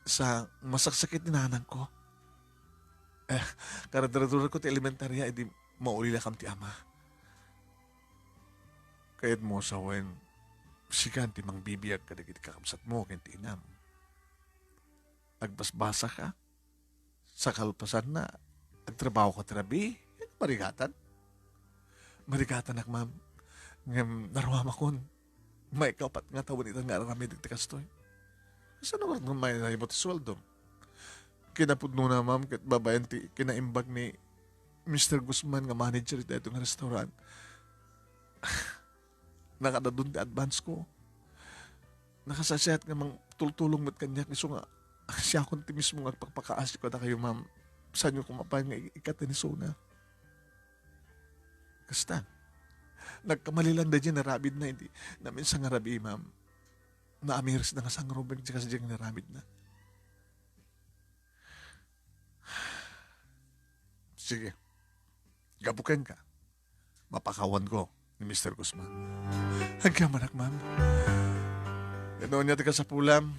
Sa masaksakit ni nanangko. Eh, kagradradurko ti elementarya, idi maulilakam ti ama. Kayatmo sawen, sika ti mangbibiag kadagiti kakabsatmo ken ti inam. Agbasbasaka? Sa kalpasanna, agtrabahoka ti rabii? Marigatan? Marigatanak, ma'am. Ngem naruamakon. Maikapat nga tawen itan nga ar-aramidek ti kastoy. Kasano nga may naibo ti sueldo? Kinapudnona, ma'am, ket babaen ti kinaimbag ni Mister Guzman nga manager iti daytoy nga restaurant. Nakadadun ti advance ko. Nakasaysayaat nga mangtultulong met kaniak isu nga siakon ti mismo nga agpakpakaasi kadakayo, ma'am. Saanyo koma pay nga i-, ikkaten isuna. Kasta, nagkamali lang daydiay nga arabidna idi naminsan nga rabii, ma'am. Naamirisna nga sangrubek ti kasdiay nga arabidna. Sige. Gapu kenka, mapakawanko ni Mister Guzman. Agyamanak, ma'am. Ket no ania ti kasapulam,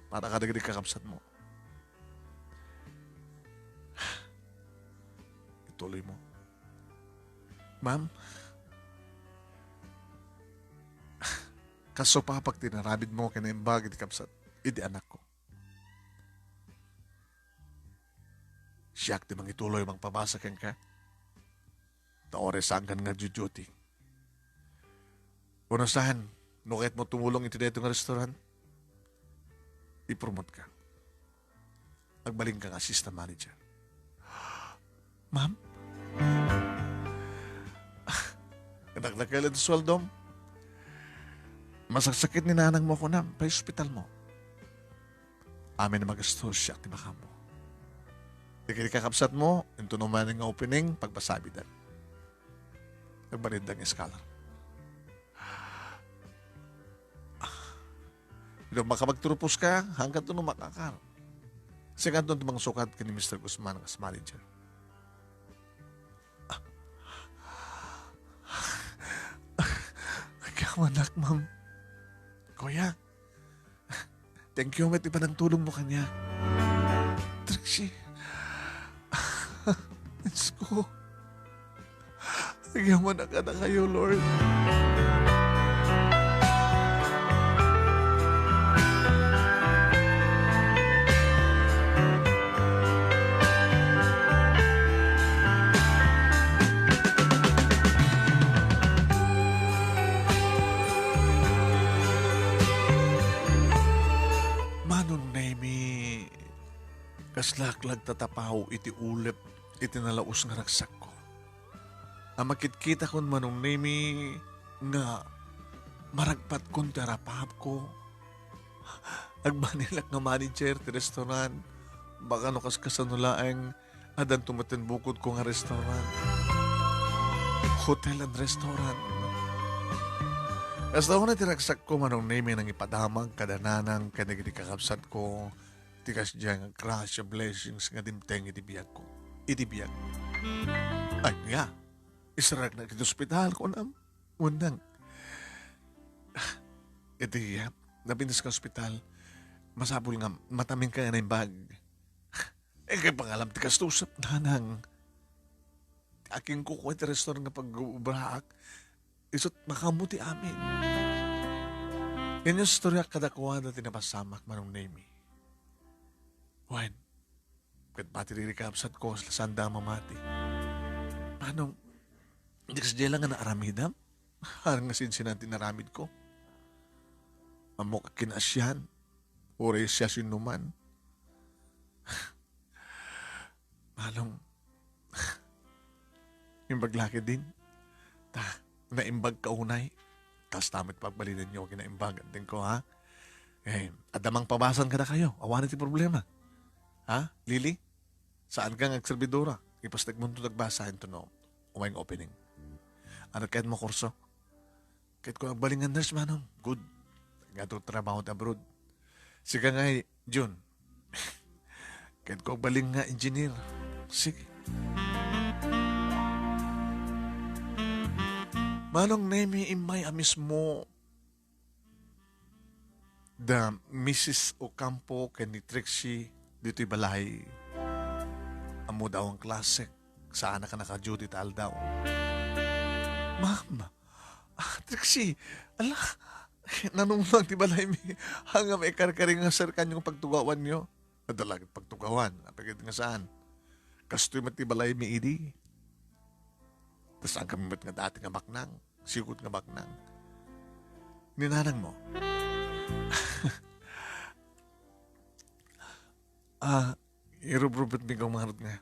para kadagiti kakabsatmo. Ituloy mo. Ma'am, kasu papak ti inaramidmo ken naimbag iti kabsat, iti anakko. Siak ti mangituloy mangpabasa kenka. Ta uray saankan nga duty. Unasan, no kayatmo tumulong iti daytoy nga restaurant, ipromote ka. Agbalinka nga assistant manager. Ma'am? Kadakdakkel ti sueldom? Masaksakit ni nanangmo kunam, pay-ospitalmo. Amin a magastos, siak ti makaammo. Dagiti kakabsatmo, inton umanen nga opening, pagbasabidan. Nagbalinda nga scholar. Idun makapagturpos ka, hangkan to no makakar. Sika to ti mangsukat ken ni Mister Guzman kas manager. Agyamanak, ma'am. Kuya, thank you met ti panangtulongmo kaniak. Trixie. Diyos ko. Agyamanak kadakayo, Lord. Manong Nemi, kaslak la agtatapaw iti ulep iti nalaus nga ragsakko. a makitkitakon Manong Nemi nga maragpatkon ti arapahapko. Agbanilak nga manager ti restaurant. Baka no kaskasano laeng, addanto met ti bukodko nga restaurant. Hotel and restaurant. Kasta unay ti ragsakko, Manong Nemi, nangipadamag kada nanang ken dagiti kakabsatko ti kasdiay nga gracia, blessings nga dimteng iti biagko. Iti biag. Ania? Isaragnak iti ospital, kunam. Wen nang, iti, ah, napintas ka ospital, masapul nga mataminka nga naimbag. Inkay pangalam ti kastusat, nanang. Ti akinkuko iti restaurant nga pag-ubraak, isut' makaammo ti amin. Inistoryak kadakuada ti napasamak, Manong Nemi. Wen, ket pati dagiti kakabsatko, saan da a mamati. Manong, di kasdiay la nga naaramidam? Aram nga sinsinan ti naramidko. Ammok a kinaasian, uray siasinoman. Manong, imbag la ketdin. Ta, naimbagka unay. Kasta met pagbalinenyo a kinaimbag, antenko, ha? Eh, adda mangpabasan kadakayo. Awan ti problema. Ha, Lily? Saanka nga agserbidora? Ipastekmonto ti agbasa intono umay nga opening. Ania ti kayatmo a kurso? Kayatko agbalin nga nurse, Manong. Good. Nga to trabaho ti abroad. Sika ngay, Jun. Kayatko agbalin nga engineer. Sige. Manong Nemi, immay a mismo da Missus Ocampo ken ni Trixie ditoy balay. Ammoda awan klasek, saanak a naka-duty ta aldaw. Ma'am, ah, Trixie, ala, nanumang ti balaymi, ania nga maikarkari nga serkanyo nga pagtugawanyo. Adda la ket pagtugawan, apay ket nga saan. Kastoy met ti balaymi idi. Ta saankami met nga dati nga baknang, sigut nga baknang. Ni nanangmo. Ah, irubrubetmi nga umarot nga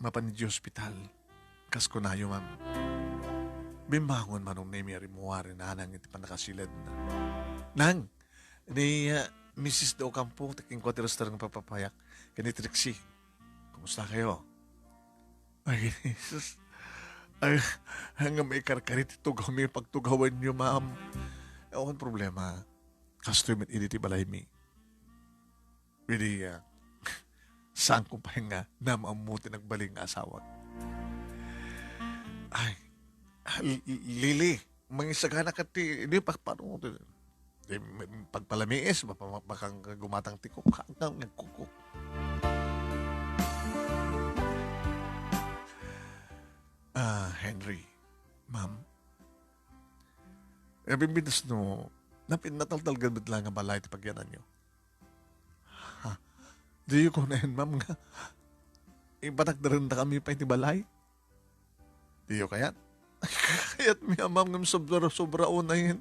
mapan idiay ospital. Kas kunayo, ma'am. Bimbangon Manong Nemi a rimmuar ni nanang iti pannakasiled. Nang, ni, ah, Missus de Ocampo, ti kenkuana ti restaurant nga pagpapayak, ken ni Trixie. Kumusta kayo? Ay, Jesus. Ay, ania nga maikarkari ti tugawmi, pagtugawanyo, ma'am. Awan problema. Kastoy met idi ti balaymi. Idi, ah, saanko pay nga naam-ammo ti nagbalin nga asawak. Ay, L-, L-, Lily, mangisagana ka ti, di, pa-, paano mo ti, di, pagpalamiis, mapa-, makang gumatang ti kok, hanggang nagkukok. Ah, Henry, ma'am, eh, bimbitas no, napin-, nataltalgan met la nga balay ti pagyananyo. Ha? Diyo kunen, ma'am, nga ipatakderen da kami pay ti balay? Diyo kayat? Kayatmi a, ma'am, ngem sobra, sobra unayen.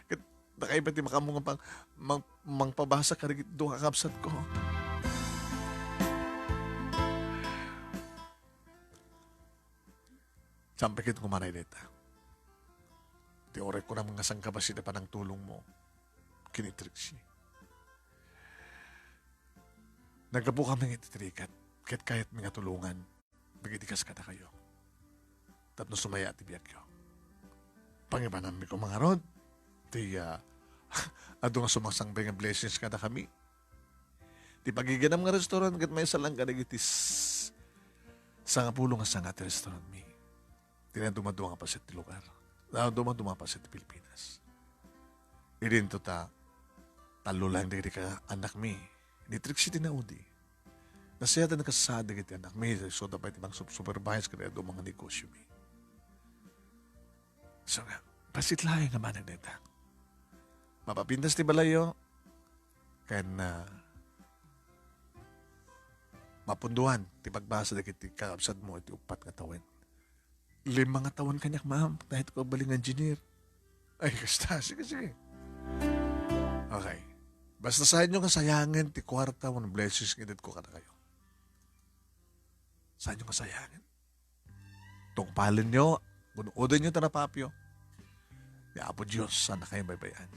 Ket dakay pay ti makaammo nga pang-, mang-, mangpabasa kadagiti dua a kabsatko. Sampay ket kumanay dayta. Ti uray kunam nga sangkabasi ti panangtulongmo ken ni Trixie. Naggapu kami iti trikat, ket kayatmi nga tulongan dagiti kas kadakayo tapno sumaya ti biagyo. Pangibananmi koma ngarud ti, ah, adu nga sumasangbay nga blessings kadakami. Ti pagigianam nga restaurant ket maysa lang kadagiti s-, sangapulo nga sanga ti restaurantmi. Ti nadumaduma nga paset ti lugar. Nadumaduma nga paset ti Pilipinas. Idinto ta tallo laeng dagiti ka-, annakmi. Ni Trixie ti naudi. Nasayaat a nakasaad dagiti annakmi, isuda pay ti mangsupervise kadagiti adu nga negosyomi. So nga, pasit laeng nga manang dayta. Mapapintas ti balayyo, ken, ah, mapunduan ti pagbasa dagiti kakabsatmo iti uppat nga tawen. Lima nga tawen kaniak, ma'am, ta kayatko agbalin nga engineer. Ay, kasta. Sige, sige. Okay. Basta saanyo nga sayangen ti kuarta wenno blessings nga itedko kadakayo. Saanyo nga sayangen. Tungpalenyo Bunodenyo ta napapio. Ni Apo Dios a nakaibay-bayan.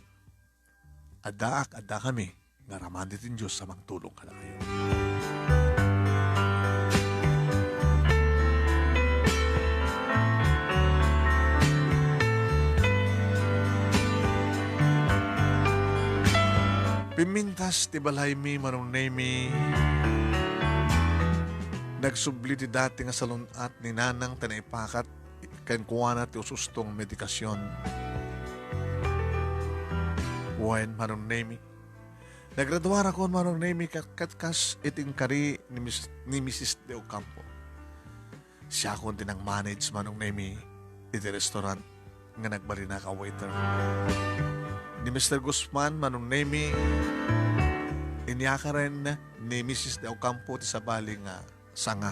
Addaak, addakami, nga aramid ti Dios a mangtulong kadakayo. Pimmintas ti balaymi, Manong Nemy. Nagsubli ti dati nga salun-at ni Nanang ta naipakat kenkuana ti ususto nga medikasion. Wen, Manong Nemy. Nagraduarakon, Manong Nemy, ket, ket kas iti inkari ni Mis-, ni Misis De Ocampo. Siakon ti nang-manage, Manong Nemy, iti restaurant nga nagbalinak a waiter. Ni Mister Guzman, Manong Nemy, inyakaren ni Misis De Ocampo ti sabali nga sanga.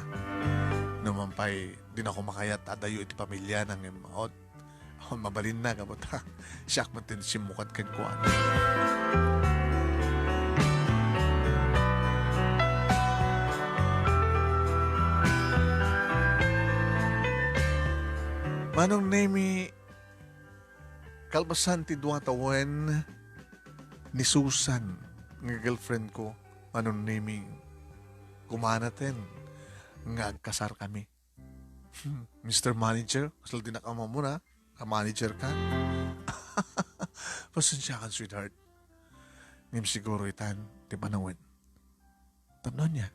Numan pay, dinakon makayat adayo iti pamiliana ngem, o, mabalinna, gapu ta siak met ti simmukad kenkuana. Manong Nemy, kalpasan ti dua tawen, ni Susan nga girlfriend ko, Manong Nemy, kumanaten nga agkasarkami. Mister Manager, kasla dinak ammo na, a manager ka. Pasensiakan, sweetheart. Ngem siguro itan ti panawen. Tapno ania?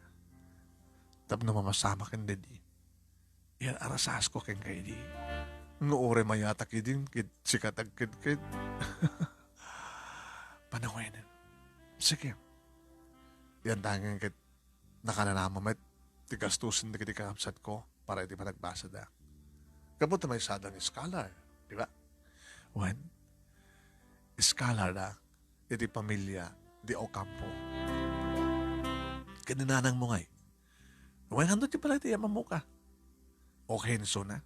Tapno mamasama ken daddy. Yan arasasko kenka idi. Nga uray mayatak idin, ket sika ti agkedked. Panawen. Sige. Yan dangen ket nakananama met ti gastusen dagiti kakabsatko para iti panagbasada. Gapu ta maysa da nga scholar, di ba? Wen, scholar da iti pamilya De Ocampo. Ket ni nanangmo ngay, wen, ania ti pala ti amamoka? Okay, so na.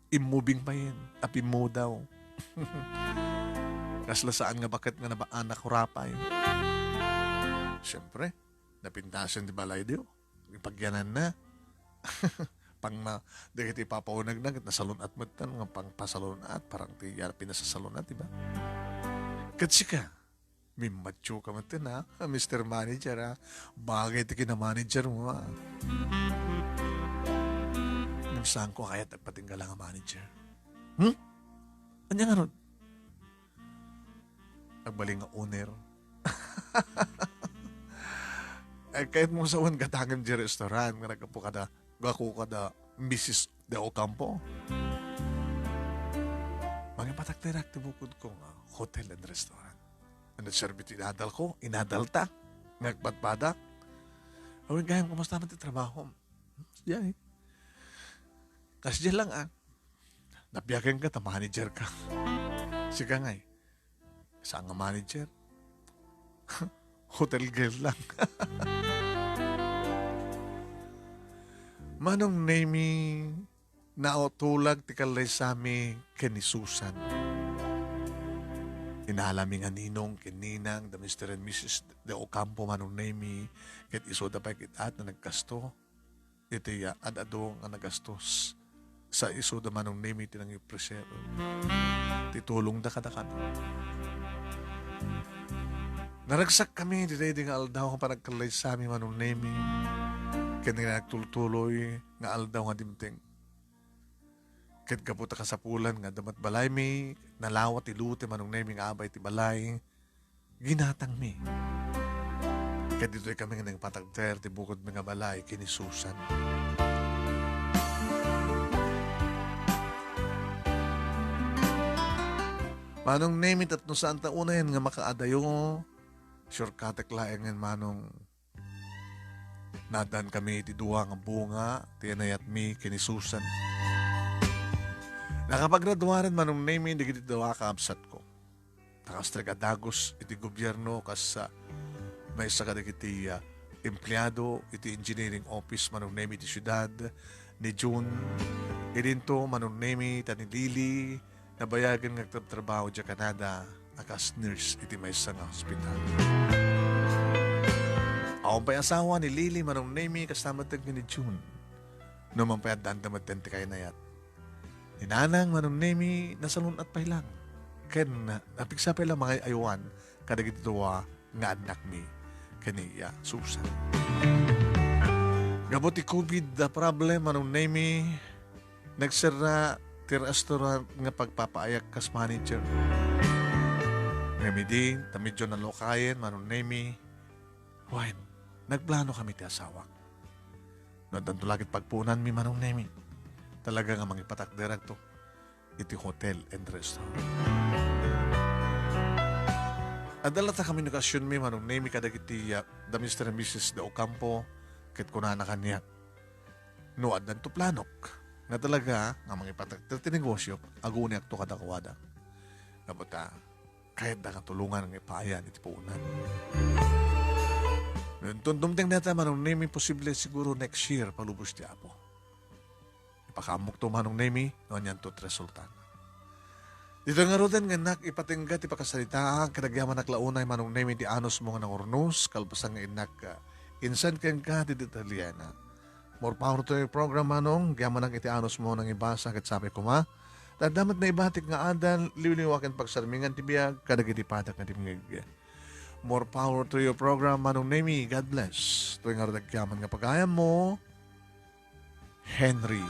Immubing payen, a pimmudaw. Kasla saan nga baket nga nabaan a kurapay. Siyempre, napintasen ti balayda. Ipagyananna. Pang na, dagiti ipapaunegna, ket nasalun-at metten, nga pangpasalun-at, parang ti, ya, pinasasalun-at, di ba? Ket sika, mimmatyo ka metten, ha? Mister Manager, ha? Bagay ti kinamanager mo, ha? Nagsaanko a kayat agpatingga la nga manager. Hmm? Ania ngarud? Agbalin nga owner. Eh, kayat mo sawen gatangem di restaurant nga naggapu kada, gapu kada Misis De Ocampo. Mangipatakderak ti bukodko nga hotel and restaurant. Ano serbi ti inadal ko? Inadal ta. Nga agpadpadak. Awen gayam, kumusta man ti trabaho? Diay. Kasdiay lang, ah. Nabiagen ka, ta manager ka. Sika ngay. Saan nga manager? Hotel girl lang. Manong Nemy, nautulag ti kallaysami ken ni Susan. Inalami nga ninong ken ninang da Mister and Missus De Ocampo, Manong Nemy, ket isuda pay ket at na nagkasto. Iti, ah, ad-adu nga nagastos sa isuda, Manong Nemy, ti nangipreser ti tulongda kadakami. Naragsakkami iti daydi nga aldaw nga panagkallaysami, Manong Nemy, ken nga nagtultuloy nga aldaw nga dimteng. Ket gapu ta kasapulan nga adda met balaymi, nalawa ti lote, Manong Nemy, nga abay ti balay, ginatangmi. Ket ditoy kami nga nangpatagder ti bukodmi nga balay ken ni Susan. Manong Nemy, tapno saan ta unayen nga makaadayo, sure katek laengen, Manong, naaddankami iti dua nga bunga ti inayatmi ken ni Susan. Nakapagraduaren, Manong Nemy, dagiti dua a kabsatko. Ta kasta nga dagus iti gobierno kas, ah, maysa kadagiti, ah, empleado iti engineering office, Manong Nemy, iti siudad ni June. Idinto, Manong Nemy, ta ni Lily, nabayagen nga agtrabtrabaho idiay Canada a kas nurse iti maysa nga hospital. Awan pay asawa ni Lily, Manong Nemy, kasta met ken ni June. Numan pay addanta met ti kainayat. Ni Nanang, Manong Nemi, nasalun-at pay lang. Ken napigsa pay lang mangay-aywan kadagiti dua nga annakmi ken ni Iya Susan. Gapu ti covid a problem, Manong Nemi, nagserra ti restaurant nga pagpapaayak kas manager. Ngem idi, ta medyo nalokayen, Manong Nemi, wen, nagplano kami ti asawak. No addanto la ket pagpuonanmi, Manong Nemi, talaga nga mangipatakderakto iti hotel and restaurant. Adda la ta komunikasionmi, Manong Nemi, kadagiti, ah, da Mister and Missus De Ocampo, ket kunana kaniak, no addanto planok nga talaga nga mangipatakder ti negosio, aguniakto kadakuada. Gapu ta, kayatda nga tulongan nga ipaayan iti puonan. No inton dumteng dayta, Manong Nemi, posible siguro next year, palubos ti Apo. Ipakaammokto, Manong Nemi, no anianto ti resultana. Ditoy ngaruden nga innak ipatengga ti pakasaritaan, ket agyamanak la unay, Manong Nemi, ti anusmo nga nangurnos, kalpasan nga innak, ah, insan kenka ti detalyena. More power to your program, Manong. Agyamanak iti anusmo nangibasa ket sapay koma. Ta adda met naibatik nga adal, liwliwa ken pagsarmingan ti biag kadagiti padak nga dimngeg. More power to your program, Manong Nemi. God bless. Toy ngarud agyaman nga pagayammo, Henry.